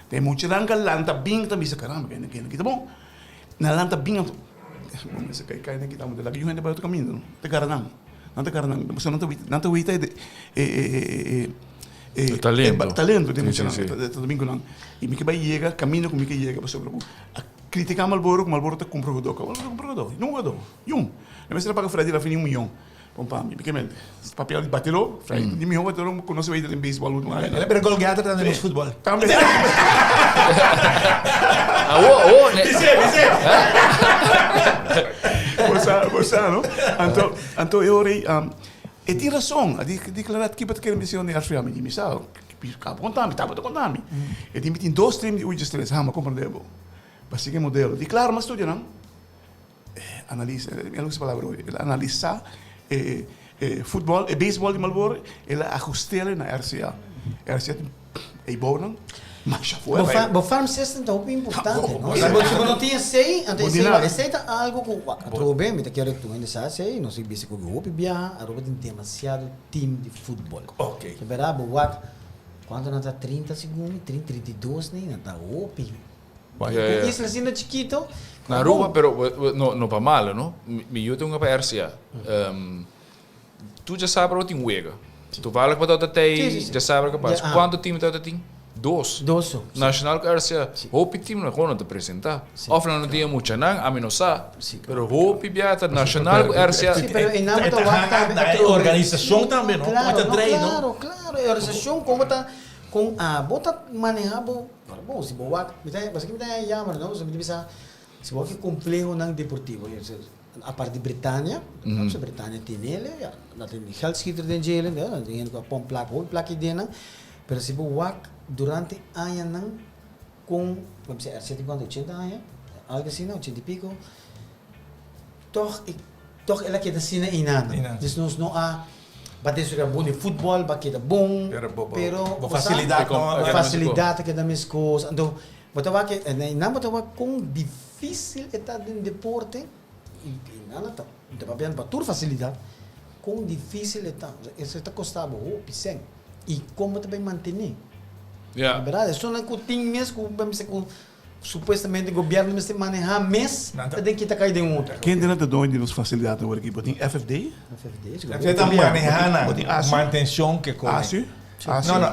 Den muchanan ka lanta bin ta bisa karamba kende kende kita bon. Nan lanta bin anto bo mester kai kai nan kita amo laga yu hende bai otro kaminda no ta gara nan. Nan ta gara nan pasobra nan ta wita nan ta wita e e e E talento. Talento den muchanan ta bin ku nan. I mi ke bai yega kaminda ku mi ke yega pasobra ku a kritiká Marlboro ku Marlboro ta kumpra hugadó. Kaba no ta kumpra hugadó, niun hugadó, niun. Nan mester a paga Freddy Lafini un miyon pa un pami. Mi ke mente papia di bateró, Freddy di mihó bateró ku nos a weten den beisbòl ultimo añanan. El a bira gol getter tambe den nos futbòl. Tambe. Awo, awo. Bis'é, bis'é. Bo sa, bo sa no. Anto, anto e ora ei. E tin rason, a declara kiba ta kere menciona di RCA, mi di mi sa, abo conta mi, tabata conta mi. E di mi tin dos stream di uijes tres, ha, mi a comprende bo. Pa sigui e modelo. Di claro, mi a studia nan, analisa, mi a lusa e palabra hoy, el a analisa e futbol, e baseball di Marlboro, el a ajustele na RCA. RCA tin Ey bounan masha fuerte. Bo farm system ta hopi importante, no? Si bo no tin esey, anto esey wak, esey ta algo ku wak atrobe mi ta kere tur hende sa esey, nos a bisa ku hopi biaha Aruba tin demasiado team di futbol. Ta berdad bo wak kuantu nan ta 30 segun mi, 30, 32 ni, nan ta hopi. Ku isla asina chikito. Na Aruba pero no no pa malo no, mi yu ta hunga pa RCA. Tu djasabra bo tin wega. Toevallig bo tabata tei djasabra ku pas. Kuantu team tabata tin? Dos. Dos so. Nacional ku RCA. Hopi team nan no ta presenta. Of nan no tin e muchanan, ami no sa. Pero hopi bia ta Nacional ku RCA. Si, pero einan bo ta wak tambe E organisashon tambe no. Komo ta drei no. Klaro, klaro. E organisashon komo ta kon abo ta maneha bo. Pero bon, si bo wak, mi ta, pasobra mi ta jammer no, pasobra mi ta bisa si bo wak e komplehonan deportivo. Apart di Britania, mm Britania tin ele, ja, nan tin geldschieter den djele, ja, nan tin hende ku a pon plaka, hopi plaka idenan, pero si bo wak durante añanan kon, bo bisa RC tin kuantu, ochenta aña, algo asina, ochenta i piko, tòg e tòg el a keda asina einan. Dus nos no a bati su bon di futbòl, ba keda bon, pero bo fasilidat no a fasilidat a keda meskos, anto bo ta wak einan bo ta wak kon Dificil e ta den deporte y nan a ta ta papiando pa tur facilidad con dificil e ta eso ta costa bo hopi cen y con bo ta bay mantene Ya. Berdad esonan cu tin mes cu bo mester cu supuestamente gobierno mester maneha mes ta den kita cay den otro. Kende nan ta doño di nos facilidadnan awor aki? Bo tin FFD? FFD si gobierno. Ta maneha nan Bo tin ASU? mantencion ke kome. ASU? ASU? No no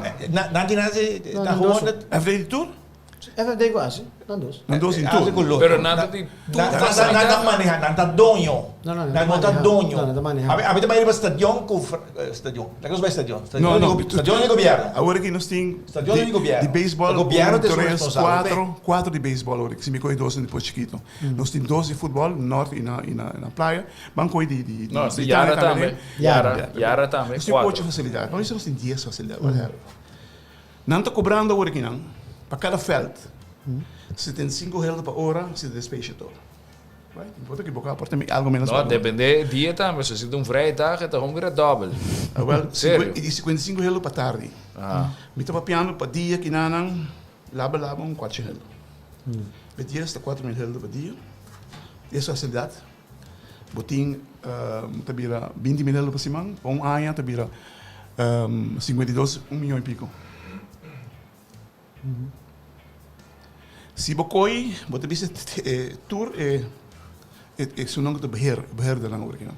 nan tin hasi ta gewoon FFD di tur? FFD ku ASU, nan dos. Nan dos in tur. ASU ku Lotto. Pero nan ta di tur Nan facilidad. ta maneha, nan ta doño. No, no, nan no ta doño. No, nan ta maneha. Ami ta bai riba stadion ku stadion. Laga nos bai stadion. No, no. Stadion di gobierno. Awor aki nos tin Stadion di gobierno. di baseball, E gobierno un, ta esun tres, responsabel. cuatro, cuatro di baseball awor aki. Si mi coge dos den di por chikito. Nos tin dos di futbol, nort y na y na na playa. Ban coge di di No, di Yara Tania tambe. Yara, Yara tambe, Nos tin cuatro. ocho facilidad. Nos tin dies facilidad, whatever. Nan ta cobrando awor aki nan pa cada veld 75 gulden pa ora si ta despecha tur. Right? Mi por ta equivoca, por ta mi algo menos. No, depende e dia tambe. So si ta un vrijdag e ta gewoon bira dobbel. Ah, wel, Serio? y di 55 gulden pa tardi. Mi ta papiando pa dia kinanan laba laba un cuachi gulden. Pe dia ta 4000 gulden pa dia. E facilidad. Bo tin ta bira 20 mil gulden pa siman, pa un aña ta bira 52, un miyon y pico. Si bo koy, bo ta bisa tur e esunnan ku ta beheer, beheerdernan ora kinan.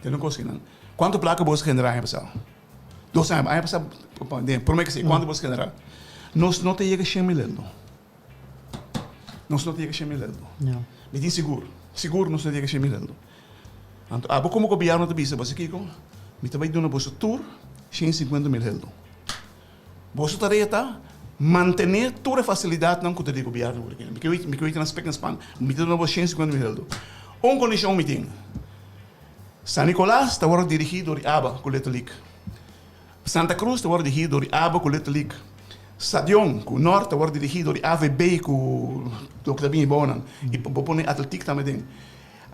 Tene un kos kinan. Kuantu plaka bo a genera aña pasado? Dos aña, aña pasado, den prome ke si, kuantu bo a genera? Nos no ta yega 100.000 eldo. Nos no ta yega 100.000 eldo. Mi tin sigur, sigur nos no ta yega 100.000 eldo. Anto abo komo gobièrnu ta bisa boso kiko? Mi ta bai duna boso tur 150.000 eldo. Boso tarea ta mantené tur e fasilidatnan ku ta di gobièrnu por aki. Mi ke mi ke wit nan spek en span. Mi ta duna boso 150.000 eldo. Un kondishon mi tin. San Nicolas ta wòrdu dirigí dor di aba ku Little League. Santa Cruz ta wòrdu dirigí dor di aba ku Little League. Stadion ku Nort ta wòrdu dirigí dor di AVB ku loke ta bini bou nan. I bo pone atletiek tambe den.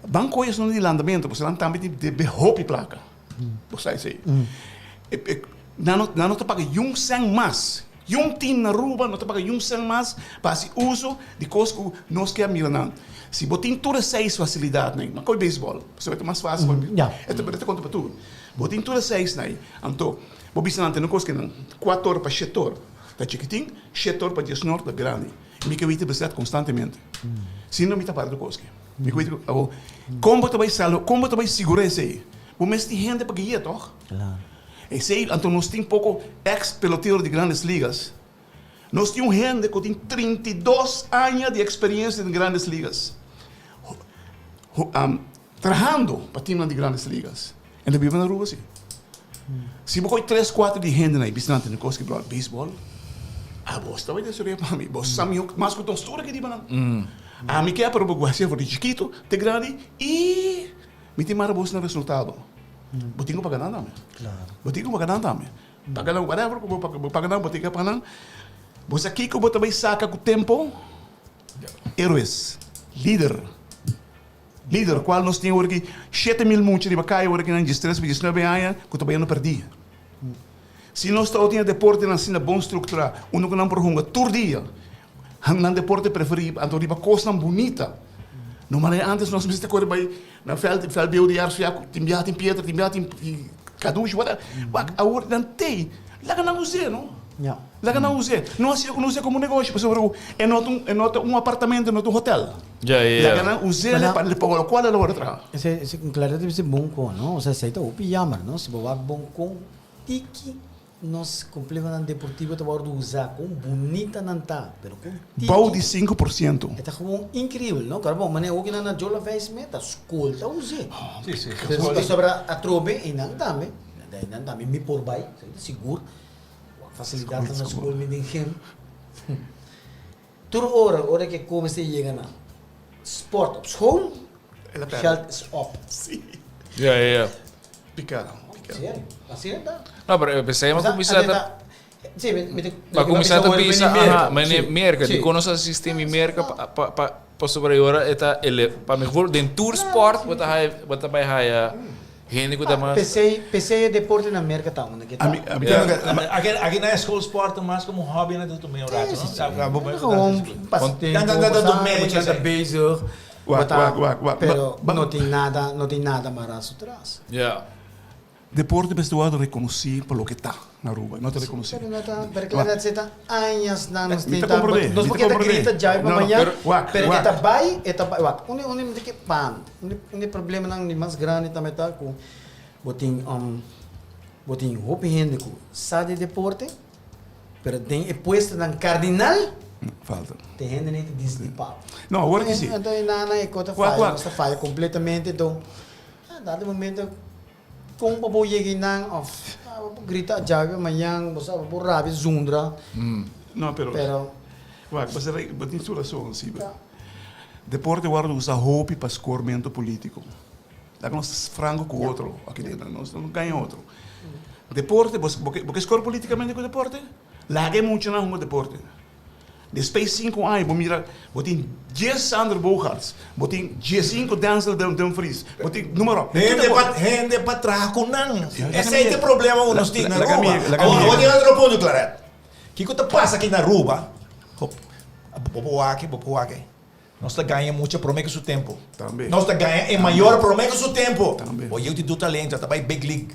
Ban koe esnan di landamentu pasobra nan tambe tin debe hopi plaka. Bo sa esei. Nan no nan no ta paga yun sèn mas. Yun team na Aruba no ta paga yun sèn mas pa hasi uso di kos ku nos ke a mira nan. Si bo tin tur e seis fasilidatnan, ma koe beisbòl, pasobra e ta mas fásil pa mi. E ta e ta konta pa tur. Bo tin tur e seisnan ei, anto bo bisa nan tene kos ke nan kuator pa shetor ta chikitin, shetor pa diesnor ta grandi. Mi ke wit e besèt konstantemente. Si no mi ta para tur kos ke. Mi ke wit awor kon bo ta bai salba, kon bo ta bai sigurá esei? Bo mester tin hende pa guia tòg? Esei anto nos tin poko ex pelotero di Grandes Ligas. Nos tin un hende ku tin 32 aña di eksperensia den Grandes Ligas. Trahando pa timnan di Grandes Ligas. En ta biba na Aruba si. Si bo koi tres kuater di hendenan i bisa nan tene kos ki bròda beisbòl, abos ta bai desorea pa mi. Bo sa mihó mas ku nos tur aki riba nan. Ami ke pero bo hasié for di chikitu te grandi i mi tin mara bos na resultado. Bo tin ku paga nan tambe. Bo tin ku paga nan tambe. Paga nan whatever ku bo paga nan, bo tin ke paga nan. Bo sa kiko bo ta bai saka ku tempo? Héroes, lider. Lider, cual nos tin awor aki 7000 mucha riba caya awor aki nan 13 pa 19 aña cu ta bayendo perdi. Si nos tabatin e deportenan asina bon structura, unda cu nan por hunga tur dia nan deporte preferi, anto riba cosnan bunita. No manera antes nos mester core bay na veld, veld bieu di RCA cu tin biaha tin piedra, tin biaha tin cadushi, whatever. Wak, awor nan tey, laga nan us'e no. Laga nan us'e. No haci no us'e como negoshi pasobra cu e no ta un, e no ta un apartamento, e no ta un hotel. Laga nan us'e pa pa locual el a worde traha. Esei, esei claro ta bisa bon con, no? Osea esei ta hopi jammer, no? Si bo wak bon con tiki nos complehonan deportivo ta worde usa, con bunita nan ta, pero con tiki. Bou di 5%. E ta gewoon increibel, no? Claro bon, manera hokinan na Jola Vijs me ta school ta us'e. Si, si. Pasobra atrobe einan tambe, einan tambe mi por bai, esei ta sigur. Facilidadnan na school mi den gym. Tur ora, ora ke cuminsa yega na sport op school, geld is op. Si. Ja, ja, ja. Pica, pica. Serio, asina ta. No, pero pesey mi a cuminsa ta. Si, mi ta. Mi a cuminsa ta bisa, aha, mene Merca, dicon nos a asisti mi Merca pa pa pa pasobra e ora e ta ele, pa mi gevoel den tur sport bo ta haya, bo ta bay haya Hende ku ta mas. P'esei, p'esei e deporte na Merka ta unda ke ta. Ami, ami ta. Aki, aki na e school sport ta mas komo un hobby na ta tuma un rato, no? Si, si. Gewoon pasatiempo, bo sa, bo ta bezig, bo ta, pero no tin nada, no tin nada mará su tras. Ja. Deporte mester wòrdu rekonosí pa loke ta na Aruba, no ta rekonosí. Pero no ta, pero kla dat ta añas nan nos Mi tin ta ta, komprondé, nos mi por ta keda komprondé. grita djai pa No, no, mañana, pero wak, pero e wak. ta bai, e ta bai, wak, un un mi ta ke pan, un un di problemanan di mas grandi tambe ta ku bo tin bo tin hopi hende ku sa di deporte, pero den e puestonan kardinal Falta. tin hende nei ta disdi pap. No, awor ki si. Anto e nana e kos ta Wak, faya, wak. nos ta faya kompletamente, anto dado momento Kon pa bo yega einan of bo por grita ajabi mañan bo sa bo por rabia zundra. No pero Pero wak bo sa bo tin su rason si deporte wòrdu usa hopi pa skormento politiko laga nos franko ku otro aki den nos no gaña otro deporte bo ke skor politikamente ku deporte laga e muchanan hunga deporte. Despues sinku aña bo mira bo tin dies Sander Bogaerts, bo tin diesinku Denzel Dumfries, bo tin numero. Hende pa hende pa traha ku nan. Esei ta e problema ku nos tin na Aruba. Awor awor tin otro punto Claret. Kiko ta pasa aki na Aruba? Bo por wak, bo por wak. Nos ta gaña mucha prome ku su tempo. Tambe. Nos ta gaña e mayor prome ku su tempo. Tambe. Bo yu tin tur talento, ta bai big league.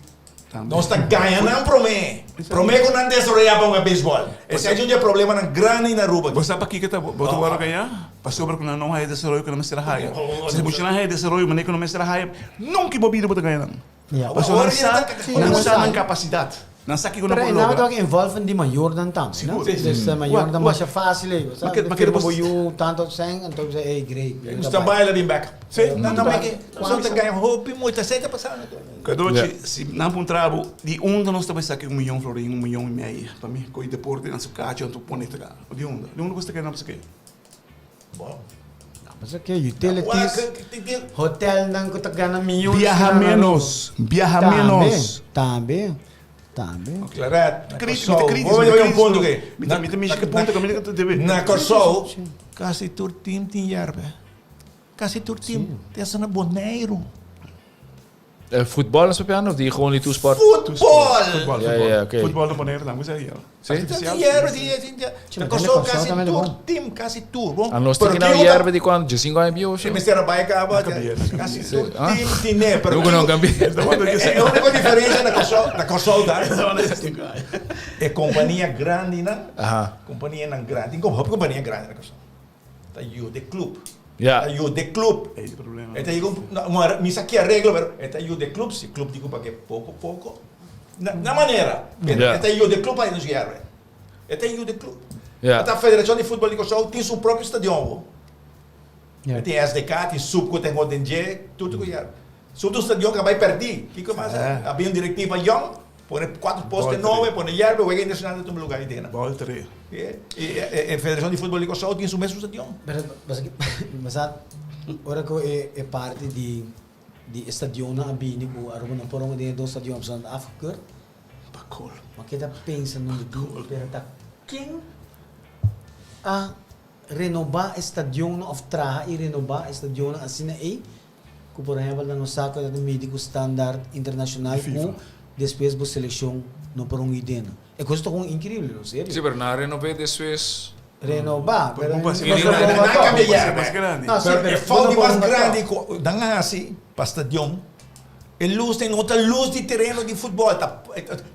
Tambe. Nos ta gaña nan prome. Prome ku nan desaroyá pa hunga beisbòl. Esei ta un di e problemanan grandi na Aruba. Bo sa pakiko ta bo ta wòrdu gañá? Pasobra ku nan no haya desaroyo ku nan mester a haya. Si mucha nan haya desaroyo manera ku nan mester a haya, nunka bo bida bo ta gaña nan. Pasobra nan sa, nan sa nan kapasidat. Nan sa kiko nan Pero por e nan logra. ta involven di mayornan tambe, no? Sigur. Dus de mayornan masha fácil ei. Ma ke- ma ke Firma bo yu tanto sèn, anto bisa ey great. Nos ta baila bin bek. Sí. Nan ta meke, nos ta gana hopi mucha, esei ta pasando. Cadochi, si nan puntra bo, di unda nos ta bai saki un miyon florin, un miyon i mei, pa mi koe deporte na su kacho anto pone ta Di unda? Di unda bo ta kere nan pa saki? Bon. Pasa ke utilities, hotelnan ku ta gana miyones. Biaha menos, biaha menos. Tambe, tambe. Claret, na Kris, Kòrsou. mi ta kris, Bo mi ta bai un kris, punto ke. mi ta mishi ke punto kaminda ku ta debe. Na Kòrsou, kasi tur tim tin yerbe. Kasi tur tim. Te hasta na Boneiru. Futbol nos papiando of di gewoon di toesport? Futbol! Futbol, Ja, futbol. ja, oké. Futbol na Bonaire tambe sa ya. Sí? Artificial. Hierro, sí, sí, sí. Sí, Na maar Kòrsou Kòrsou kasi tambe tur bon. tim, kasi tur. Bon. A nos Pero tin nou kiko ta- yerbe di cuando? 15 aña bieu of Si zo? mester a bai kaba, Cambié, kasi cambié. tur Ah. tim tine. Pero Nunca no cambié. E único diferencia na Kòrsou, na Kòrsou ta, e kompania grandinan, Aha. kompanianan grandi, tin hopi kompania grandi na Kòrsou. Ta yuda e club. Ja. Ta yuda e club. Ey problema. E ta yuda un, no, un, mi sa ki areglo, pero e ta yuda e club. Si club di ku pague poko poko, na, na manera. Pero Ja. e ta yuda e club pa nos hierbe. E ta yuda e club. Ja. Ta Federacion di Futbol di Kòrsou tin su propio stadion awo. Ja. E tin SDK, tin sub ku ten den dje, tur ku hierbe. Sub un stadion ku a bai pèrdí. Kiko pasa? Ja. A bin un direktiva yòn. Pone cuatro poste nobo, pone yerba, wega internacional ta tuma lugar ahí dena. Bal tre. E, e, e Federacion di Futbol di Kòrsou tin su mesun stadion. Pero, basa, ora ku e, e parti di, di e stadionnan a bini ku Aruba no por den e dos stadion pasobra nan ta afgekeurd. Pa kol. Ma keda pensa no di, pero ta ken a renobá e stadionnan òf traha i renobá e stadionnan asina ei Ku por ehempel nan no sa ku ta midi ku standaard internashonal ku despues bo selekshon no por un idea. E kos ta kon inkreibel no serio. Si pero nan a renob'é despues. Renobá pero Bo no hasi por mas hunga Nan tòg. kambia yerba. Mas grandi. No si Pero pero e bo fout no di por mas hunga grandi tòg. ku nan a hasi pa stadion e lus den no ta lus di tereno di futbòl ta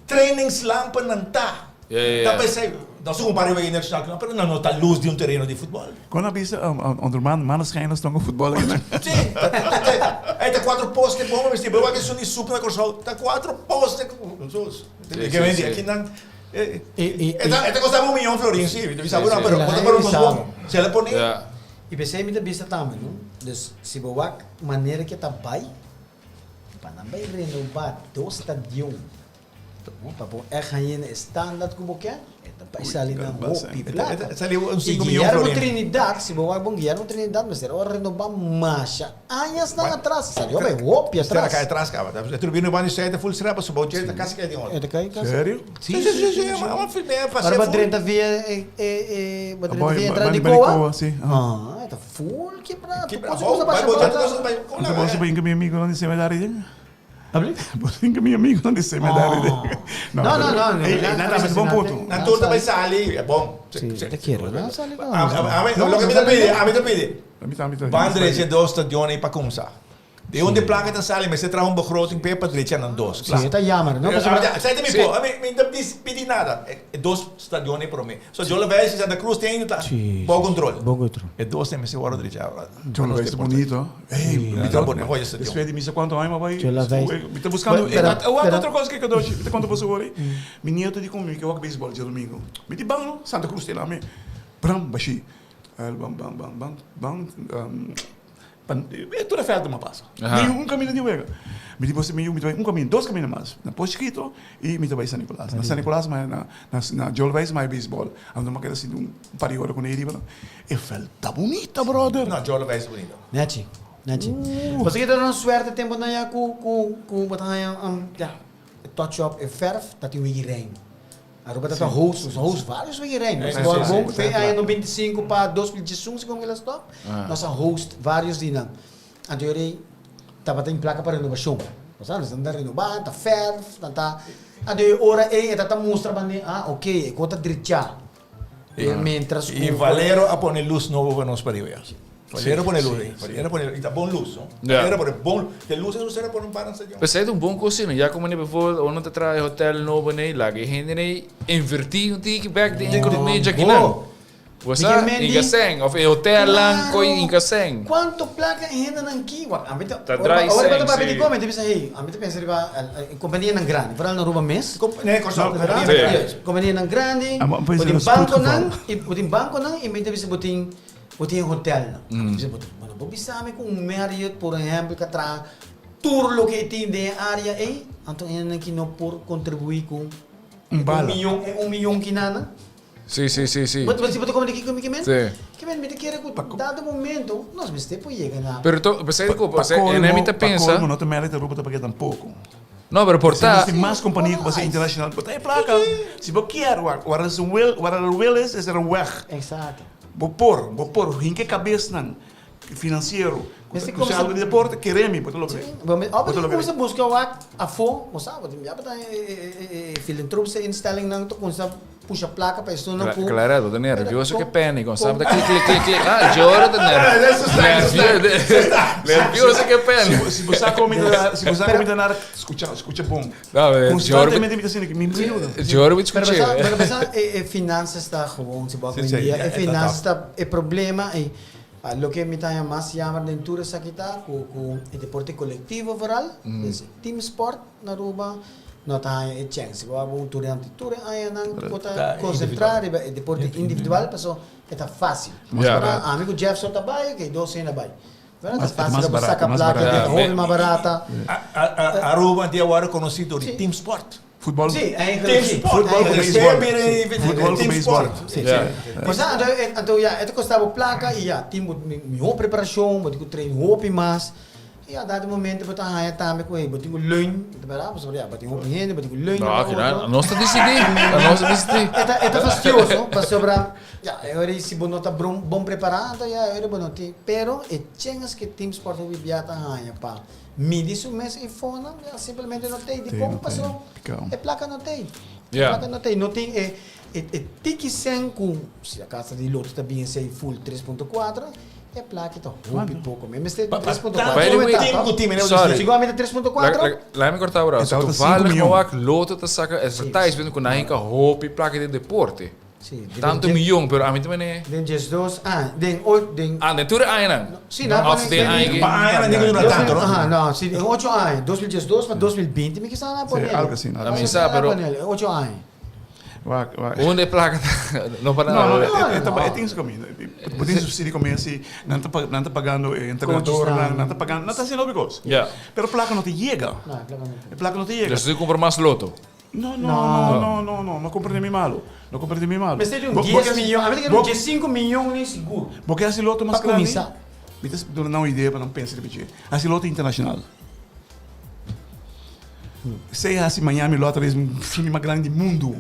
trainingslampen nan ta. Ja, ja, ja. Ta pesei nos a kumpara wega internashonal ku nan pero nan no ta lus di un tereno di futbòl. Kon a bisa onder man maneschijn nos tongo futbòl aki nan. Sí, ta ta ta ey ta cuatro poste bon mester bo wak esun di sup na Kòrsou ta cuatro poste sus. Sí, Ke men sí, di sí. aki nan E e e ta e ta kosta un miyon florin sí, mi ta bisa bo nan pero Sí. bo ta pone un kos bon. Si el a pone Ja. I p'esei mi ta bisa tambe no, dus si bo wak manera ke ta bai pa nan bai renobá dos stadion. Pa bo echt haña e standaard ku bo ke, e ta bai sali na hopi plaka. E sali un I sinku miyon Guillermo florin. Trinidad, si bo wak bon Guillermo Trinidad mester a renobá masha añasnan atras. Salió bai hopi Mester a atras. kai atras kaba. E turbina banda di sete full sera pasobra bo dje ta kasi kai den otro. E ta kai kasi. Serio? Si, si, si, si. A film'é a Ora fase bo full. drenta via e e e bo drenta Bai via entrada di bai Goa. Goa, si. Ah, e ta full kibrá. Tur Kibrá. kos a Bai basha bo bo dje tur atras. kos a bai. Anto bo si bin ku mi amigonan di seminario den? Habli? Bo tin ku mi amigonan di seminario den. No, no, no, no. Ey, ey, nan ta bon punto. Nan tur ta bai sali, e bon. Sí, te quiero. Nan sali con. A mi, loke mi ta pidi, a mi ta pidi. A mi tambe ta. Ban drecha dos stadion ei pa kumsa. Di un di plaka ta sali, mester traha un begroting p'e pa drecha nan dos. Sí, ta jammer, no? Pasobra. Esei ta mi po. Mi mi ta pidi nada. E dos stadion ei promé. So Joe Lavey i Santa Cruz tin ainda ta bou control. Bou control. E dos ei mester wòrdu drecha. Joe Lavey ta bonito. Ey, mi ta Despues di misa cuanto aña bai. Joe Lavey. Mi ta buscando. Wak otro cosa ke cadochi. Mi ta conta boso awor. Mi nieto di con mi ke wak baseball djadomingo. Mi di ban no. Santa Cruz te lami. Bram bashi. Bam bam bam bam bam. Tur e vèlda mi a pasa. Mi un kaminda di wega. Mi di boso mi yu mi ta bai un kaminda, dos kaminda mas. Na Pos Chikito i mi ta bai San Nicolas. Na San Nicolas mi na na Joel Weiss mi a beisbòl. Anto mi a keda sinti un par di ora ku nan riba. E vèld ta bunita bròder. No, Joel Weiss ta bunita. Nechi, nechi. Pasobra ki ta duna suerte tempunan ya ku ku ku bo ta haña ya e touch up e verf ta tin wiki rein. Aruba ta ta host, nos a host varios wiki rein. Nos a bon fe aña 95 pa 2011 si kon el a stop. Nos a host varios di nan. Anto yo rei tabata tin plaka pa renobashon. Bo sa, nos ta renoba, ta verf, nan ta. Anto e ora ei e ta ta mustra bane, ah ok, e kos ta drechá. Mientras I Valero a pone lus nobo pa nos pariba ya. Valero pone lus ei. Valero pone lus. I ta bon lus, no? Valero pone bon lus. Te lus ei usted a pone un par na stadion. Pues ei ta un bon kos sino. Ya como ni bijvoorbeeld ora nan ta traha e hotel nobo nei, laga e hende nei inverti un tiki bek den economia djakinan. Bo sa, inka sèn, òf e hotelnan ku inka sèn. Kuantu plaka e hendenan ki wak. Ami ta, Ta drai ora sèn, bo ta papia si. di kom, mi ta bisa, hey, ami ta pensa riba kompanianan grandi, foral na Aruba mes. Nee, Kòrsou, Verdad? kompanianan grandi. Yes, kompanianan grandi, Amo bo pensa tin riba spoedgeval. bankonan, i bo tin bankonan i mi ta bisa bo tin, bo tin hotelnan. Mi ta bisa bo tin, bueno, bo bisa mi ku un Marriott, por ehèmpel, ka traha tur loke e tin den e área ei, anto e hendenan ki no por kontribuí ku Un bala. un miyon, e un miyon kinanan. Sí, sí, sí, sí. Bo si bo ta komprende kiko mi ke men? Sí. Ke men mi ta kere ku dado momento nos mester por yega na. Pero to, pesei ku, Pa pesei colmo, ene mi ta pa pensa. colmo no ta Marriott Aruba ta paga tampoco. No, pero por Si ta. nos tin mas compania ku basa internacional, bo ta e placa. Si bo kier, waar, waar is een wil, waar er wil is, is er een weg. Exacto. Bo por, bo por, hinka e kabesnan financiero ku Mester ta ku kumsa- algo di deporte, kere mi, bo ta logra. Bo me, Bo ora ta bo logra. kumsa buska wak afó, bo sa, bo tin ya bo ta e e e e filantropische instellingnan ta kumsa pusha plaka pa esunnan ku. Clara, bo ta nervioso Pero ke panico. kon- Sa bo ta klik klik klik klik. Ah, Joro ta nervioso ke panico. Si bo sa kon mi ta, si bo sa kon mi ta nada, skucha, skucha bon. No, eh, Constantemente mi ta sinti mi no yuda. Joro mi Pero skuché. basa, pero basa e e finanzas ta gewoon, si bo a Sí, hoy sí, dia, ja, e e ta finanzas top. ta e problema ei. Loke mi ta haña mas jammer den tur esaki ta ku ku e deporte kolektivo vooral, dus teamsport na Aruba no ta haña e chèns. Si bo wak durante tur e añanan ku ta konsentrá riba e deporte individual paso e ta fásil. Ora ami ku Jeff so ta bai, oke dos hende a bai. Pero no ta fásil pa bo saka plaka di e hopi mas barata. Aruba dia wòrdu konosí dor di teamsport. Futbol. Sí, eigenlijk sí. Futbol ku Eigenlijk beisbol. sí. Futbol ku beisbol. Sí, sí. Pues anto, anto ya, e ta kosta bo plaka i ya, tin bo mihó preparashon, bo tin ku train hopi mas. I ya, dado momento bo ta haña tambe ku hey, bo tin ku leun, bèrdat? Pasobra ya, bo tin hopi hende, bo tin ku leun No, na aki otro. nan, nos ta disidí, nos ta disidí. E ta, e ta fastioso, pasobra ya, e ora si bo no ta bron, bon prepará, anto ya, e ora bo no tin. Pero e chèns ku e teamsport hopi bia ta haña pa Midi su mes e fonan ya simplemente no tei. Dikon paso e plaka no tei. E plaka no tei. No tin e e tiki sen ku si acaso di loto ta bin esei full 3.4 e plaka ta hopi poko. Mi mester 3.4. By the way, sorry. Si mi ta 3.4. Laat mi korta bro. Toevallig mi wak loto ta saka advertisement ku nan hinka hopi plaka den deporte. Sí, Tanto miyon, pero ami ta mene. Den 12 aña, den o den. Ah, den tur e añanan? Sí, nan Of den aña ki. Pa añanan den ku dura tanto, no? Aha, no, sí, den ocho aña, 2012 pa 2020 mi kisa nan a ponel. Sí, algo así, A mi sa, pero. Ocho aña. Wak, wak. Unda e plaka ta? No pa nada. No, no, e ta, e tin su kaminda. Bo tin subsidio komo así, nan ta, nan ta pagando e entrenadornan, nan ta pagando, nan ta hasiendo hopi kos. Ja. Pero plaka no ta yega. No, e plaka no ta. E plaka no ta yega. Dus tin kumpra mas loto. No, no, no, no, no, no, no comprende mi malo. No comprende mi malo. Mester di un 10 milyon, a mi ta kere un 15 milyon ni sigur. Bo ke hasi loto mas Pa grandi? kuminsá. Mi ta duna nan un idea pa nan pensa riba dje. Hasi loto internashonal. Esei hasi Miami Lottery es fini mas grandi di mundu.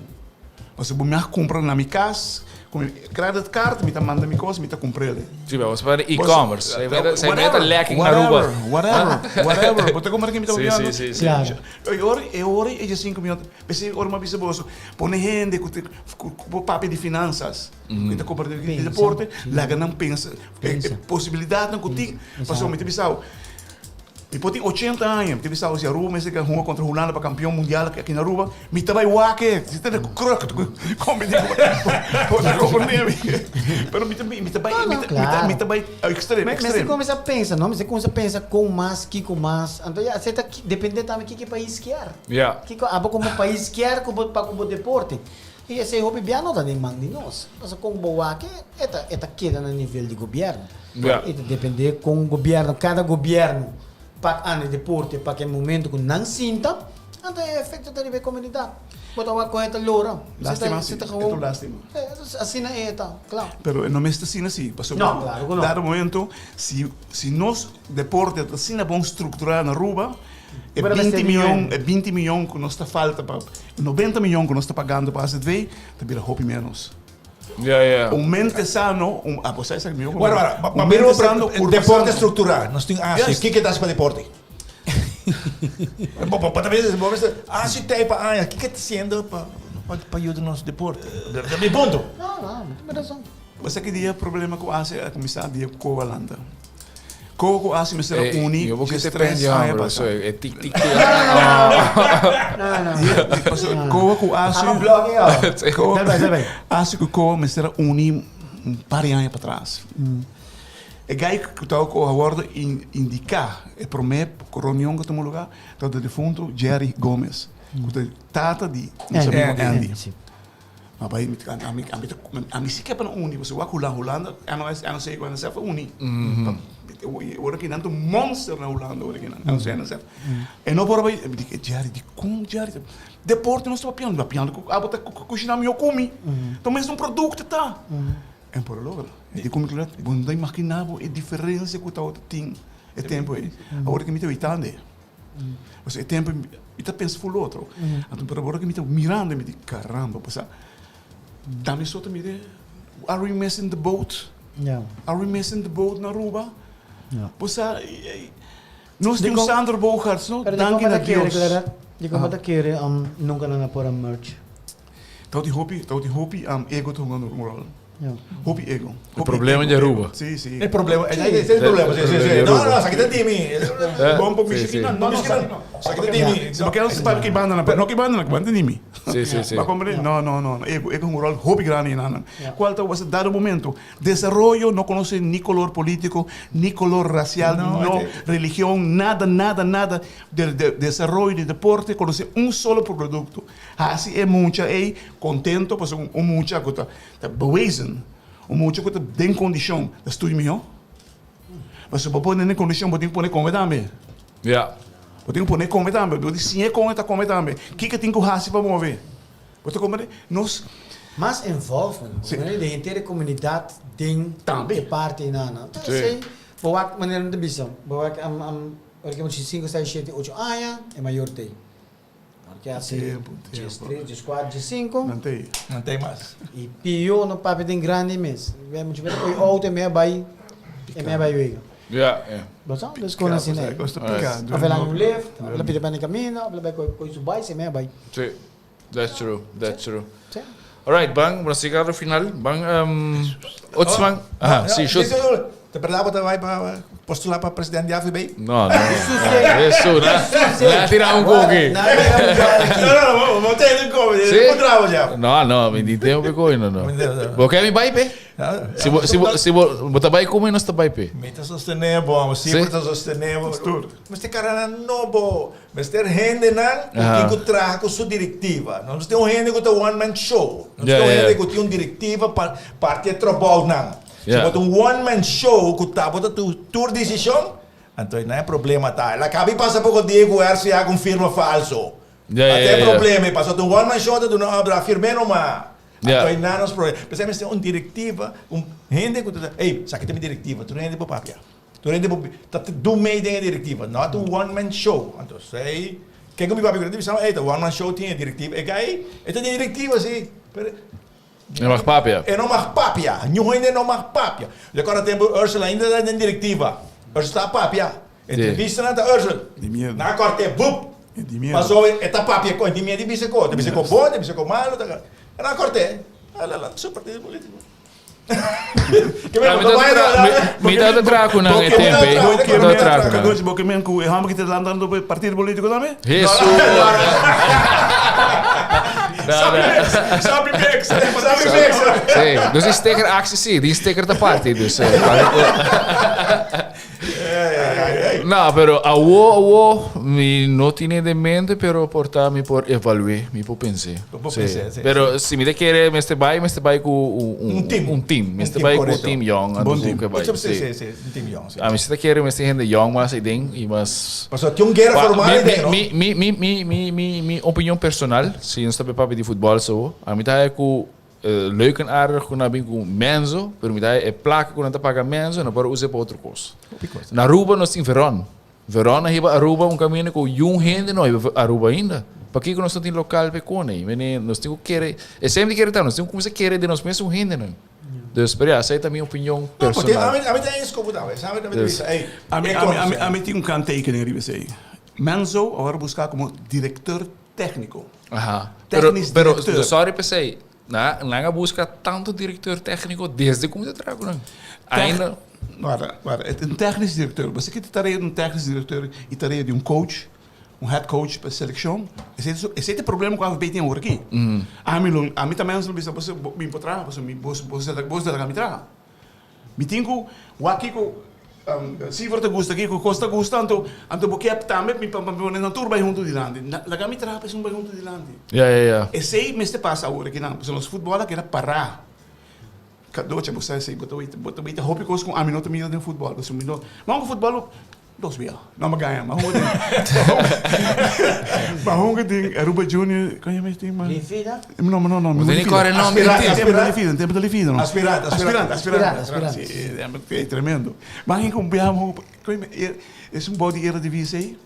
Pasobra bo mi a kumpra na mi kas ku mi credit card, mi ta manda mi kos, mi ta kumpr'el. Sí, pero bo ta e-commerce. Esei meta lacking na Aruba. Whatever, whatever. Bo ta kumpra ke mi ta Sí, sí, sí, sí. Claro. E ora, e ora e dje sinku mion, p'esei ora mi a bisa boso, pone hende ku ta ku por papia di finansas, ku ta kumpra di deporte, laga nan pensa e posibilidatnan ku tin. Pasobra mi ta bisa bo, Mi por tin ochenta aña, mi ta bisa si Aruba mester ka hunga kontra Hulanda pa kampion mundial aki na Aruba, mi ta bai wak e, si ta den kruk kon mi tin ku por ta komprende mi. Pero mi ta mi ta bai mi ta mi ta bai ekstrem Mester ekstrem. kuminsá pensa no, mester kuminsá pensa kon mas, kiko mas, anto ya esei ta depende tambe kiko e pais kier. Ya. Kiko abo komo pais kier ku bo pa ku bo deporte. I esei hopi bia no ta den man di nos. Pasobra kon bo wak e ta e ta keda na nivel di gobièrnu. Ja. I ta depende kon gobièrnu, kada gobièrnu pak anda e deporte pa ke momento ku nan sinta, anto e efekto ta riba e komunidat. Bo ta wak kon e ta lora. Lástima Si si, ta e ta gewoon. un lástima. Asina e ta, kla. Pero e no mester asina si, pasobra No, klaro ku no. dado momento si si nos deporte ta asina bon strukturá na Aruba, E Bueno, 20 mester mion, mion. e 20 mion ku nos ta falta pa, 90 mion ku nos ta pagando pa AZV, ta bira hopi ménos. Ja, ja. Un mente sano, un, ah, bo sa esaki mihó ku mi. Bueno, bueno, pa, pa Un mira mente sano, un kurpa deporte sano. structural. Nos tin ASI. Yes. Kiko ta hasi pa deporte? Bo, bo, bo ta bisa, bo bisa, ASI ta pa aña. Kiko ta hasiendo pa, pa, pa yuda nos deporte? Da, da mi punto. No, no, bo tin razon. Bo sa ki dia problema ku ASI a kuminsá? Dia ku Kowa lanta. Koe ku asi mester a uni Yo djes te tres prende aña hambre, pasa. so e tik tik tik. No, no. Pasobra koe ku asi Ama blog e oh. koe Dal bai, dal bai. asi ku koe mester a uni. un par di aña patras. E guy ku ta ku a wòrdu indiká e promé reunion ku a tuma lugá tabata defuntu Jerry Gomez ku ta tata di nos amigu Andy. Ma bai mi ta ami ami ta ami si ke pa nan uni pasobra wak Hulanda NOS NOC ku NSF a uni. Ora ki nan ta un monster na Hulanda ora ki nan NOC NSF. E no por a bai mi di Jerry dikon Jerry deporte nos ta papiando papiando ku abo ta kushiná mihó ku mi ta mes un produkto ta. E por a logra. E di ku mi kla bo no ta imaginá bo e diferensia ku tabata tin e tempu ei. Awor ki mi ta witando e. Pasobra e tempu mi ta pensa full otro. Anto pero ora ku mi ta mirando mi di caramba pasobra ta mi so ta mira are we missing the boat? Are we missing the boat na Aruba? Pasobra nos tin un Sandro Bogaerts no? Danki na Dios. Dikon bo ta kere nunka nan a por a merge? Tabatin hopi, tabatin hopi ego ta hungando un rol. Hopi ego. E problema di Aruba. Si, si. E problema, e e problema, si, si, si. No, no, esaki ta di mi. Bon pa mishi no, no, no. Esaki ta di mi. Bo kere sa ki banda nan, no ki banda nan, ki banda di mi. Si, si, si. Bo a comprende? No, no, no. Ego, ego hunga un rol hopi grandi einan. Cual ta wasa dado momento. Desaroyo no conoce ni color politico, ni color racial, no religion, nada, nada, nada. De desaroyo di deporte conoce un solo producto. Hasi e mucha ei contento pasobra un mucha cu ta bewezen, un mucha cu ta den condicion ta studia miho. Pasobra bo pone den condicion bo tin cu pone come tambe. Ja. Bo tin cu pone come tambe, bo tin siña con e ta come tambe. Kico e tin cu hasi pa move? Bo ta comprende? Nos. Mas involvement, bo comprende? Di henter e comunidad den e parti einan. Si. Bo wak manera mi ta bisa, bo wak ora cu e mucha cinco, seis, shete, ocho aña e mayor ta ei. Porque hace Tempo, tempo. 13, 14, 15. Nan tei. Nan tei mas. Y pio no papia den grandi mes. Ve mucho bes koy auto e me bay e me bay wega. Ja, ja. Bo sa? Dus kon asina Pica, ei. Kosta pica. Of el haña un lift, of el a pidi pa na camino, of el a bay koy koy su bais e me bay. Sí. That's true, that's true. Sí. Alright, ban, nos llega al final. Ban, um, otro man. Aha, sí, shoot. Te verdad bo ta bai pa postula pa president di AVB? No, no. Eso, na. Na tira un koki. No, no, no, no te un koki. Sí? Encontramos ya. No, no, mi di tempo pe koki, no, no. Bo ke mi bai pe? Si bo, si bo, si bo, bo ta bai ku mi, nos ta bai pe. Mi ta sostené bo, amo. Siempre ta sostené bo. Mester cara nan nobo. Mester hendenan ku tin ku traha ku su direktiva. No mester un hende ku ta one man show. No mester un hende ku tin un direktiva pa parti e trabounan. Si bo ta un one man show ku ta bo ta tur desishon, anto ei nan e problema ta. El a kaba i pasa poko dia ku RCA ku un firma falso. Ata e problema ei. Pasobra ta un one man show ta duna òpdracht, firm'é numa. Anto ei nan nos problema. P'esei mester un direktiva, un hende ku ta, ey, esaki ta mi direktiva, tur hende por papia. Tur hende por ta do mee den e directiva, not un one man show. Anto esei, ken ku mi papia ku ta bisa, ey ta one man show tin e directiva, e guy e ta den directiva si, pero E mag papia. E no mag papia, niun hende no mag papia. Mi acorda tempo Ursel ainda ta den directiva, Ursel ta papia, entrevistanan ta Ursel, Di miedo. nan a corte bup, E di miedo. paso e ta papia ko, e di miedo di bisa ko, ta bisa ko bon, ta bisa ko malo, nan a corte, ala su partido politico. Mi ta traha ku nan e tempu ei. Mi ta traha ku nan. Bo ke men ku e hòmber ki ta landando pa e partido polítiko tambe? Hesus! Sabi bek, sabi bek. Sí, dus die sticker actie sí, die sticker ta parti dus. No, pero awo awo mi no tiene den mente, pero por ta mi por evalué, mi por pensé. Bo por pensé, sí. Pero si mi ta kere mester bai, mester bai cu un, Un team. Un team. Un Mester team, bai cu un correcto. team young. anto Bon cu team. ke bai, Sí, sí. sí, sí, un team young, sí. A mi si ta kere mester hende young mas aden y mas... Pasobra tin un guera Wa- formal mi, aden, no? mi, mi, mi, mi, mi, mi, mi opinion personal, si nos ta papia di futbal so, a mi ta haya cu Leuk en aardig ku nan a bin ku Menzo, pero mi ta e plaka ku nan ta paga Menzo nan por usa pa otro kos. Na Aruba nos tin Veron. Veron a hiba Aruba un kaminda ku yun hende no a hiba Aruba ainda. Pakiko nos no tin lokal pa e kone? Mene nos tin ku kere, e semper kere ta, nos tin ku kuminsa kere den nos mesun hendenan. Dus, pero ya, esei ta mi opinion personal. Ami ta eens ku bo tambe. Ami ta bisa, ey, Ami tin un kanttekening riba esei. Menzo a wòrdu buska komo direkteur Técnico. Aha. Pero, Technisch pero, directeur. sorry p'esei, na, nan a busca tanto directeur técnico desde cu mi ta traha cu nan. Ainda. Guarda, guarda, un technisch directeur. Bo sa ki ta tarea di un technisch directeur y tarea di un coach? Un head coach pa seleccion. Esey esey ta e problema cu AVB tin awor aki. Ami lo ami ta mens lo bisa boso mi por traha pasobra mi boso boso boso ta laga mi traha. Mi tin cu wak kico Seaver ta gusta kico cos ta gusta anto anto bo kier tambe mi pa pa pone nan tur bay hunto dilanti. Laga mi traha pa esun bay hunto dilanti. Ya ya ya. Esey mester pasa awor aki nan pasobra nos futbol a keda para. Cadocha bo sa esey bo ta wita bo ta wita hopi cos cu ami no ta mira den futbol pasobra mi no ma un futbol Dos bia. No me gaña, ma hunga den. Ma hunga den Aruba Junior, kon yama e team man? Lifida? No, no, no. Bo tene kore nomber di team. Tempo di Lifida, tempo di Lifida no. Aspirante, aspirante. Aspirante, aspirante. Si, e tremendo. Ma hinka un bia hunga, kon yama e, es un bou di Eredivisie ei.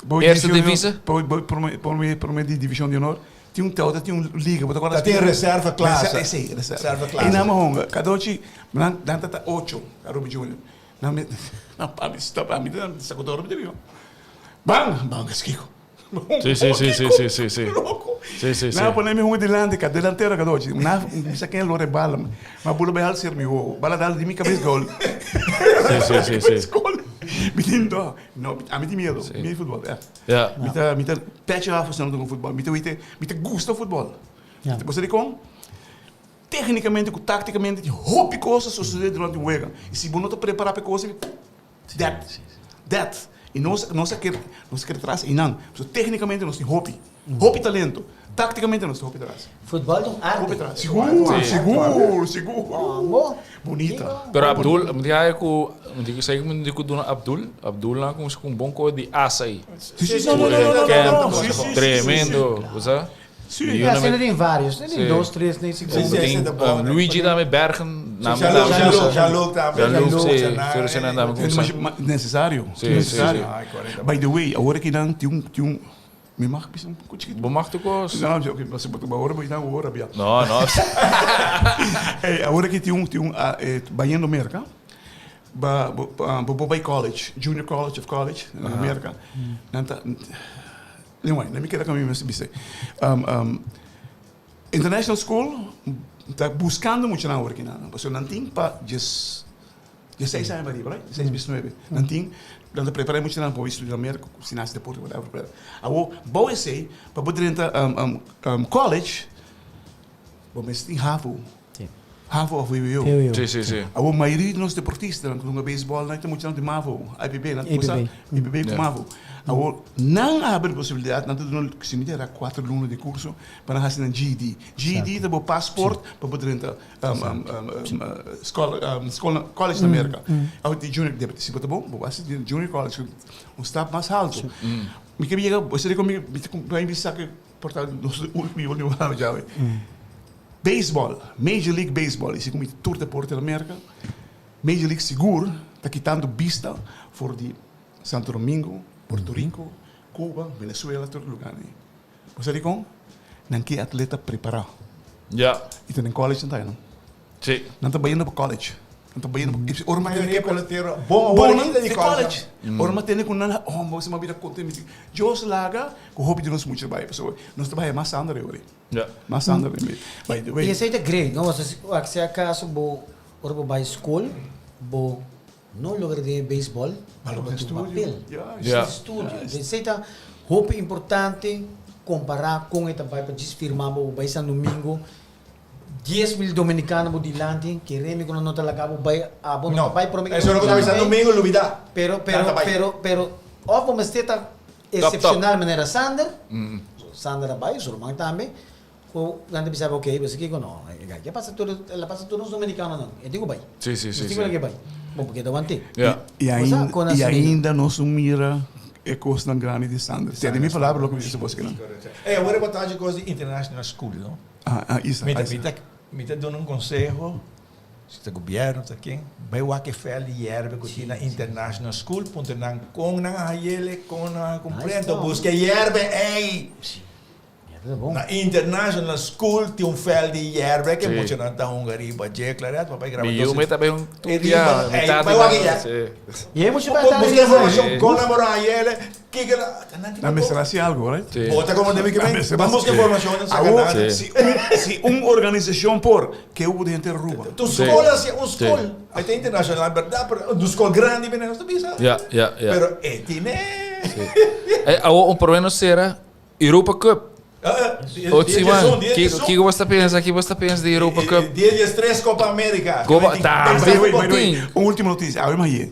Bou di Eerste división, Divisie? Bou, bou, prome, prome, prome di División di Honor. Tin un teuta, tin un liga, bo ta korda? Ta tin reserva klase. Esei, reserva. Reserva klase. Ei nan a hunga, Cadochi, nan, nan ta ta ocho, Aruba Junior. Nan mi nan pa mi stop ami ta saku toro mi ta biba. Ban ban es kiko. Sí, sí, sí, sí, sí, sí, sí. Loco. Sí, sí, sí. Nan a pone mi hunga dilanti ka delantero ka dochi. Na mi sa ken lo rebala. Ma bula bai hal ser mi wowo. Bala dal di mi kabes gol. Sí, sí, sí, sí. Gol. Mi tin do. No, ami tin miedo. Mi di futbol, ja. Ja. Mi ta mi ta pecho af as nan futbol. Mi ta wete mi ta gusta futbol. Ja. Bo sa dikon? Téknikamente ku táktikamente tin hopi kos ta sosodé durante un wega. I si bo no ta prepará pa e kos ei, dèt. Dèt. I nos nos a kere nos a kere tras einan. Pasobra téknikamente nos tin hopi. Hopi talento. Táktikamente nos tin hopi tras. Futbòl ta un arte. Hopi tras. Sigur, sigur, sigur. Bunita. Pero Abdul, mi tin haya ku, mi tin ku sa mi tin ku duna Abdul. Abdul nan a kuminsá ku un bon kos di asa ei. Si, si, no, no, no, no, no, no. Si, si, si, si, si. Tremendo, bo sa? Sí. Y Ja, una zijn met- er in varios. Zijn Sí. in dos, tres, nee, sí. Sí, Sí, tin, sí, de bon, Luigi tambe, Bergen. Sí, Jean-Luc, Jean-Luc, Jean-Luc tambe. Jean-Luc, sí. Jean-Luc, Tur esnan tambe Es kumsa. mas necesario. Sí, necesario. sí, sí. Ay, correcto. By the way, awor aki nan tin un, tin un, mi mag bisa un poco chiquito? Bo mag tu cos. No, oké, mas bo awor bo nan awor rabia. No, no. Hey, awor aki tin un, tin un, ah, eh, bayendo Merca, ba, bo, bo, bo bay college, junior college of college, na Merca, nan ta, Anyway, let me keda ku mi mester bisa. International School ta buskando muchanan awor aki nan. Pasobra nan tin pa djes dieseis aña pa riba, right? Dieseis, diesnuebe. Nan tin, nan ta prepara e muchanan pa bo studia na Merka, si nan hasi deporte, whatever, whatever. Awor, bou esei, pa bo drenta college, bo mester tin havo. Havo of vwo. Sí, sí, sí. Awor mayoria di nos deportistanan ku hunga beisbòl nan ta muchanan di mavo, IPB, nan ta kuminsá IPB ku mavo. Awor nan a habri posibilidat, nan ta duna si mi ta era kuater luna di kurso pa nan hasi nan GED. GED ta bo pasport pa bo drenta skòl skòl college na Merka. Awor di junior si bo ta bon bo hasi junior college un stap mas haltu. Mi ke yega bo sa dikon mi ta bisa ku por ta nos ultimo djawe. Beisbòl, Major League Baseball, i segun mi tur deporte na Merka, Major League sigur ta kitando bista for di Santo Domingo, Puerto Rico, Cuba, Venezuela, tur lugar ei. Bo sa dikon? Nan ke atleta prepará. Ja. I ta den college nan ta nan. Sí. Nan ta bayendo pa college. Nan ta bayendo pa, ora mi tene Mayoria ku pelotero bon bon awor nan ainda di di college. college. Ora mi tene ku nan, oh, bo mi bira konten. Mi di, Dios laga ku hopi di nos mucha bai, pasobra nos ta bai mas ander ei ora ei. Ja. Mas ander ei. By the way. I esei ta great, no? Pasobra si wak si acaso bo ora bo bai skol bo no logra den e beisbòl, Ba bo logra tin estudio. papel. Ja, Ja. Estudio. Esei ta hopi importante kompará kon e ta bai pa djis firma bo, bo bai San Domingo 10,000 dominicano bo dilanti, kere mi ku nan no ta laga bo bai, abo no ta bai prome ku Eso no ku ta bisa domingo lubida. Pero, pero, Nan ta bai. pero, pero, of bo mester ta excepcional manera Sander, Sander a bai, su ruman tambe, ku nan ta bisa bo, ok, bo sa kiko no, e a pasa tur, el a pasa tur nos dominicanonan, e tin ku bai. Sí, sí, sí, Nos tin ku sí. laga e bai. Bo por keda want'é. Ja. I Bo sa, ainda, kon i asina. ainda nos no mira e kosnan grandi di Sander. Tene mi palabra loke mi bisa bos kinan. Ey, awor e batashi kos di international school, no? Ah, ah, Isa, Mi ta, Isa. mi ta, mi ta duna un conseho, si ta gobierno, ta ken, bai wak e vel di yerbe ku tin na international school, puntra nan kon nan a hayele, kon nan a kumprende, Nice, buska e yerbe ey! Sí. Yerbe ta bon. Na international school tin un vel di yerbe ke Sí. muchanan ta hunga riba dje, claret, papá graba Mi yu dos me ta bay un E tuya, riba, mi ey, tata bai wak e ta- yerbe. Sí. I e mucha bai ta Busca riba. informacion Sí. kon nan por a hayele, kiko nan, nan tin Nan mester hasi algo, right? Sí. Bo ta como debe que ven. Mester Ban busca hasi. informacion en saca Awor, nada. Sí. si un, si un organisacion por, ke hubo den henter Aruba? Tu Sí. school así, un Sí. school. Ahí está internacional, verdad? Pero un school grande, viene, no bisa. Ja, ja, ja. Pero eh, tiene. Eh, awo un por menos sera Europa Cup. Otro siman. Kiko bo ta pensa? Kiko bo ta pensa di Europa Cup? Dia 13 Copa America. Copa, tambe. By the way, by the way, un ultimo noticia. Awe maye.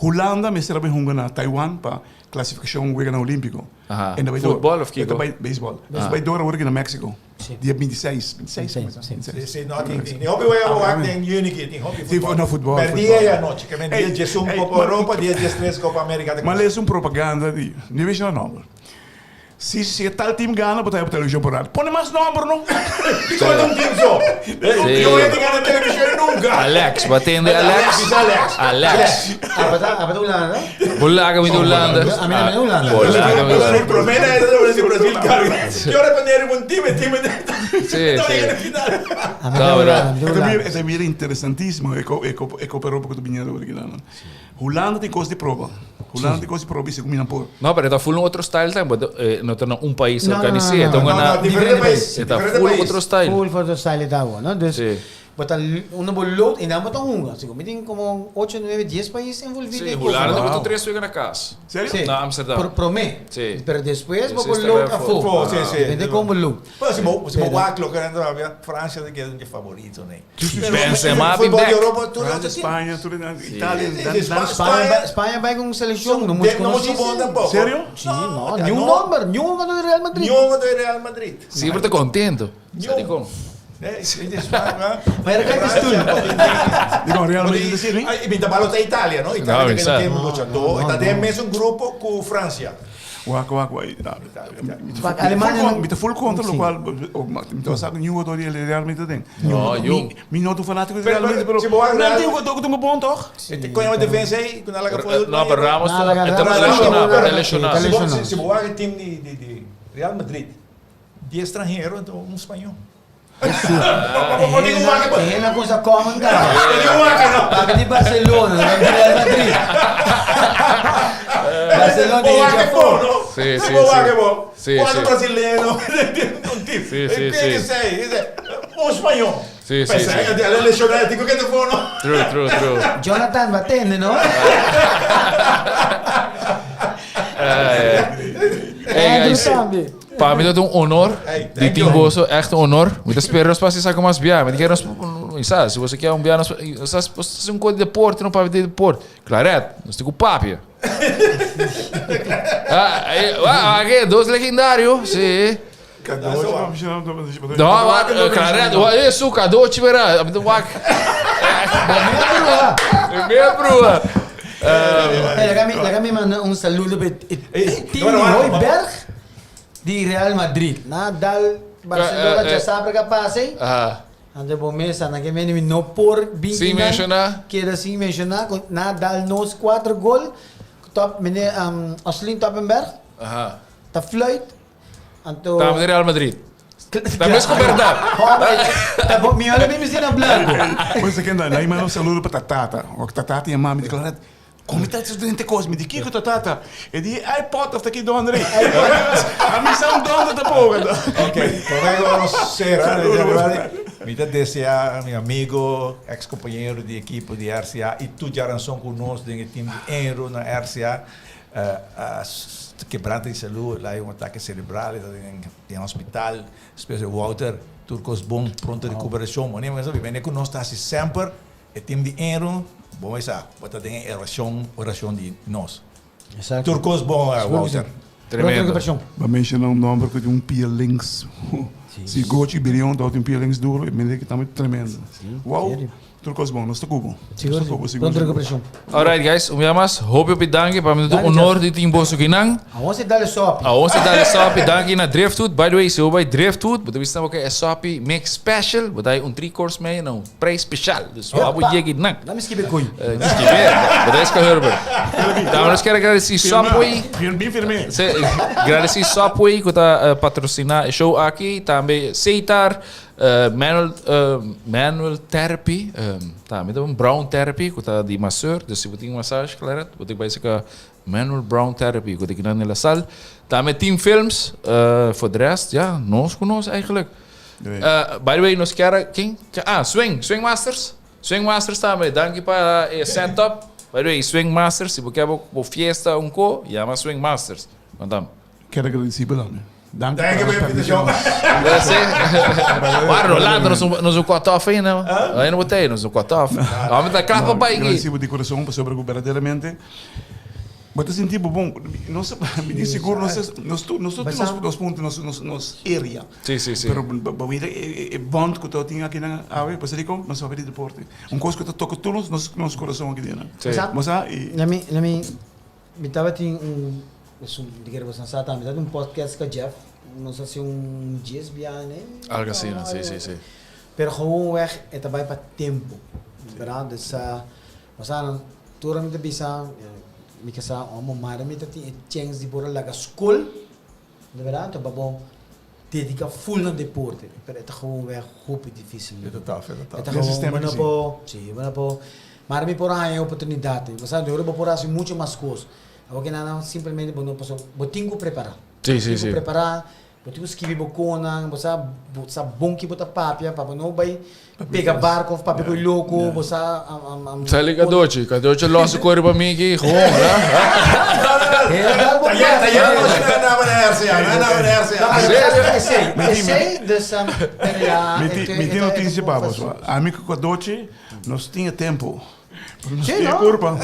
Hulanda mester a bay hunga na Taiwan pa clasificacion weganan olimpico. Aha. En ta bay door. Futbol of E ta kiko? bay baseball. E ta bay door awor aki na Mexico. Dia 26. 26 Sí, comenzá? sí. 26. Sí, sí, no, tin, tin hopi wega wak den juni ki, tin hopi Sí, futbol. no, futbol, Per futbol. dia y anochi, ke men dia Ey, 11 ey, Copa ma- Europa, dia 13 Copa America ta Ma kuminsá. lees un propaganda di, ni wist na nomber. Si si e tal team gana bo ta haya television por rato. Pone mas nomber no. Dikon ta un team so? Sí. No hende gana television nunca. Alex, bo a tende Alex? Bisa Alex. Alex. Aba ta Hulanda? Bo laga mi di Hulanda. A mi tambe ta Hulanda. Bo laga mi di Hulanda. Prome na esa ta Brasil, Brasil carga. Ki ora pa neri un team, e team Sí, ta sí. yega na final. A mi ta Hulanda, mi ta Hulanda. E ta bira interesantisimo e Copa Europa cu ta biniendo awor aki nan. Hulanda tin cos di proba. Hulanda tin cos di proba y segun mi nan por. No, pero e ta full un otro style tambe. Bo no ta na un pais No, no, organisa. no, E ta no, un No, na no, diferente pais. E ta Diferente full pais. otro style. Full otro style e ta awor, no? Dus Sí. bo ta unda bo load y nan bo ta hunga. Segun mi tin como ocho, nuebe, dies pais envolvi Sí, den e Hulanda cosa, ta no? boto tres wega na cas. Serio? Sí. Na Amsterdam. Por prome. Sí. Pero despues bo Sí, por sí, load está afo. Afo, sí, sí. Depende con bo load. Pero si bo si bo Pero- wak lo que nan ta Francia ta keda un di favorito nee. Benzema bin Futbol back. di Europa tur Francia, otro team. Spaña, tur Italia, Sí, sí, dan- sí, dan- Spa- Spaña, Spaña- bai- Spaña bai con seleccion, no mucho No mucho conocí. bon tampoco. Serio? Sí, no, no, ni un no. nomber, ni un jugador de Real Madrid. Ni un de Real Madrid. Siempre ta contento. Ni Sa un. dikon? Eh, sí, de Spaña. Maar era kijk eens toen. Digo, Real Madrid ta sirbi? Ay, mi ta balo ta Italia, no? Italia No, que no sa. tiene luchador. Está den mes un grupo cu Francia. Wak, wak, wak. Wak, Alemania no- Mi ta full contra, Sí. lo cual, mi ta sa ni jugador di Real Madrid den. No, jong. Mi no ta fanático di Pero- Real Madrid, pero pero si bo wak nan Real- tin jugador cu ta un bon, toch? Este coño de defensa ahí, con la que fue. No, pero Ramos No, ta la- e ta Ramos- lesioná, Ramos- ta Ramos- lesioná. Sí, Si bo, lesionado. si, si bo wak e team di, di, di Real Madrid, di extranhero, anto un spañó. E hende cosa common cara. Papi di Barcelona, no di Real Madrid. Barcelona Bo di wak e bo, no? Sí, sí, Bo wak sí. e bo. Sí, Cuatro sí. brasileño, un team. Sí, sí, Ken sí. que sei? Dice, un spañó. Sí, sí, Pensa, sí. eh, el lesionado, digo que te fue, no? True, true, true. Jonathan Batende, no? Hey Andrew guys, tambe. pa mi ta un honor Hey, di thank tin you. boso, echt un honor. Mi ta spera nos pasa saca mas bia. Mi ta kere nos, sa, si boso kier un bia nos, sa, nos un co di deporte, no papia di deporte. Claret, nos tin cu papia. Ah, eh, ah, ah, dos legendario, si. No, wak, Claret, wa, eh, su cadochi verá. Mi ta wak. Mi brua. Hey, laga mi, laga mi manda un saludo pa e Ey, team bueno, di bueno, Hooiberg di Real Madrid. Nadal, Barcelona, Eh, eh, ya sabe que pasa. eh. Ah, Ante bo mesa, na que meni mi no por bin Sin menciona. Queda sin menciona. Con Nadal nos cuatro gol. Top, meneer um, Oslin Toppenberg. Aha. Ta fluit. Anto... Tambe di Real Madrid. Ta mes cu berdad. Ta bo, mi ora mi misti na blanco. Pues e kenda, nai manda un saludo pa tatata. Ok, tatata y mami di Claret. Come ta studente cos? Mi di kiko tatata? E di iPod of ta ki donder ei. A mi sa un donder tampoco. Ok, prome cu nos cera, mi ta desea mi amigo, ex compañero di ekipo di RCA y tur djaranson cu nos den e team di Enro na RCA, Quebranta di salud, el a hay un ataque cerebral, e ta den hospital. Despues Wouter, tur cos bon, pronto recuperacion. Mane mester sabi, mane cu nos ta haci semper, e team di Enron, bo mester sa, bo ta den e oracion, oracion di nos. Exacto. Tur cos bon, Wouter. Pronto recuperacion. Bo a menciona un nomber cu tin un pia links. Si Gochi Birion ta tin un pia links duro, e mende cu ta tremendo. Wow. Tur kos bon, nos ta cubo. Sigur, sigur. Pronto recuperacion. Alright guys, un bia mas, hopi hopi danki pa mi ta un Danki, honor Jeff. di tin boso kinan. Awor si dale sopi. Awor si dale sopi, danki na Driftwood. By the way, si bo bai Driftwood, bo ta bisa nan bo ke e sopi mix special, bo ta hay un three course mee na un prijs special. Dus bo abo Hoppa. yegi nan. Dame skibe koe. Skibe, bo ta eska Herbert. Dame nos kier agradeci Subway. Bien firme. Se, agradeci Subway ku ta patrocina e show aki. Tambe Seitar. Manual manual therapy ta mi ta un brown therapy ku ta di masseur dus si bo tin massage Claret bo tin bai saka manual brown therapy ku ta kina na la sal tambe team films for de rest ya nos ku nos eigenlijk by the way nos kier a ken ah swing swing masters swing masters tambe danki pa e setup. By the way, Swing Masters, si bo ke bo bo fiesta un ko, yama Swing Masters. Kontam. Ker agradeci bo tambe. Danki Danki pa e invitacion. Merci. Maar Rolando, nos nos un cut off ainda. Ainda bo tei, nos un cut off. Ame ta kla pa bai aki. Agradeci bo di corazon pasobra cu berdaderamente bo ta sinti bo bon. Nos mi tin sigur nos nos tur nos tur tin nos nos punto nos nos nos area. Si si si. Pero bo mira e e bond cu ta tin akinan awe pasobra dicon nos papia di deporte. Un cos cu ta toca tur nos nos nos corazon aki den. Si. Bo sa y. Lami lami mi tabatin un Esun di kere boso sa tambe. Ta un podcast ka Jeff. Nos hasi un dies biaha ne. Algo asina, si, si, si. Pero gewoonweg e ta bai pa tempo. Berdad? Dus bo sa tur ora mi ta bisa mi ke sa omo mara mi ta tin e chens di por a laga skol, di berdad, anto pa bo dedica full na deporte. Pero e ta gewoonweg hopi dificil. E ta tough, e ta tough. E ta gewoon bo no por, si, bo no por. Mara mi por a haña e oportunidad. Bo sa, ora bo por hasi mucho mas cos. Awor ke nan simplemente bo no pasobra bo tin ku prepará. Sí, sí, Bo tin sí. ku prepará, bo tin ku skibi bo konan, bo sa bo sa bon ki bo ta papia pa bo no bai pega barko òf papia ku e loko, bo sa Sali Kadochi, Kadochi los su kore pa mi aki, gewoon, ha? Ta yen, ta yen nos na na na RCA, na na na RCA. Esei, esei, dus pero ya, Mi tin mi tin notisia pa bo. Ami ku Kadochi nos tin e tempo. Sí, no? Curpa.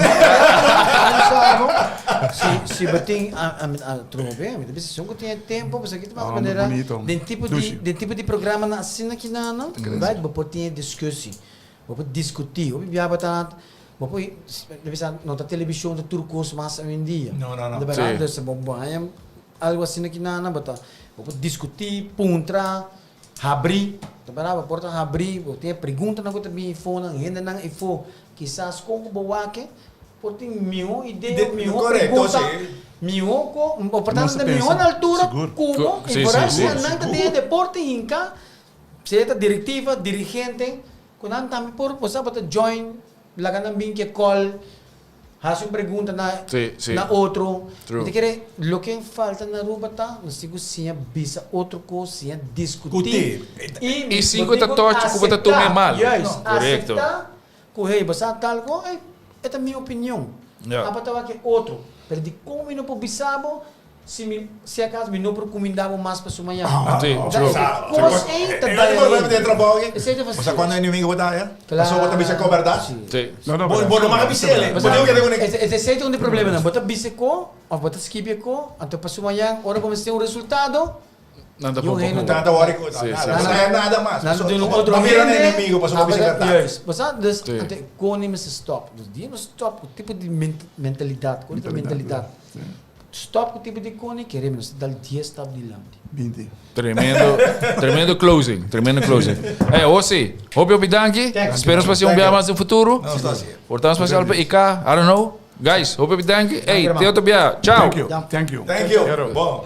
Si, si bo tin, a, a, a, trobe, mi ta bisa, si ku tin tempo, pues aki ta mas manera, den tipo di, den tipo di programa na asina ki na no, right, bo por tin e discussie, bo por discuti, hopi bia bo ta, bo por, mi ta bisa, no ta television ta tur cos mas awendia. No, no, no. De verdad, dus bo bo haña algo asina ki na no, bo ta, bo por discuti, puntra, Habrí, ta pará bo porta habrí, bo tin e preguntanan ku ta bini ifó nan, hendenan ifó, kisas kon ku bo wak por tin mihó idea, mihó pregunta, mihó ko, bo por ta na mihó na altura ku bo, i por ahí nan ta den e deporte hinká, sea ta direktiva, dirigente, ku nan tambe por, bo sa bo ta join, laga nan bin ke kòl. Hasi un pregunta na na otro. Mi ta kere loke falta na Aruba ta nos tin ku siña bisa otro kos, siña diskutí i I sin ku ta tochi ku bo ta tuma e mal. Juist, aseptá ku hey bo sa tal kos, ey e ta mi opinion. Abo ta wak e otro. Pero dikon mi no por bisa bo Si mi, si acaso mi no por cuminda bo mas pa su mañana. Sí, true. Cos ey ta daya hende. Esey ta fastidio. Bo sa cuando enemigo bo ta haya? Pasobra bo ta bisa cu berdad. Sí. Bo no mag bisa el. Bo tin cu keda cu ne. Esey ta un di problemanan. Bo ta bisa e co of bo ta skibi e co, anto pa su mañana ora bo mester un resultado, Nan ta Yo pon hende pa Nan ta worry cu Sí, sí. nada. Bo ta haya nada mas. Nan ta duna un otro Bo mira un hende. enemigo pasobra bo bisa berdad. Juist. Bo sa? Dus, Sí. anto con e mester stop. Dus dia no stop cu tipo di mentalidad. Con e mentalidad. Stop cu tipo di coni kere mi nos ta dal dies stap dilanti. Binti. Tremendo, tremendo closing, tremendo closing. Hey, Osi, hopi hopi danki. Spero nos pasi un bia mas den futuro. Nos ta así. Por ta especial pa IK, I don't know. Guys, hopi hopi danki. Hey, te otro bia. Ciao. Thank you. Thank you. Thank you. Bon.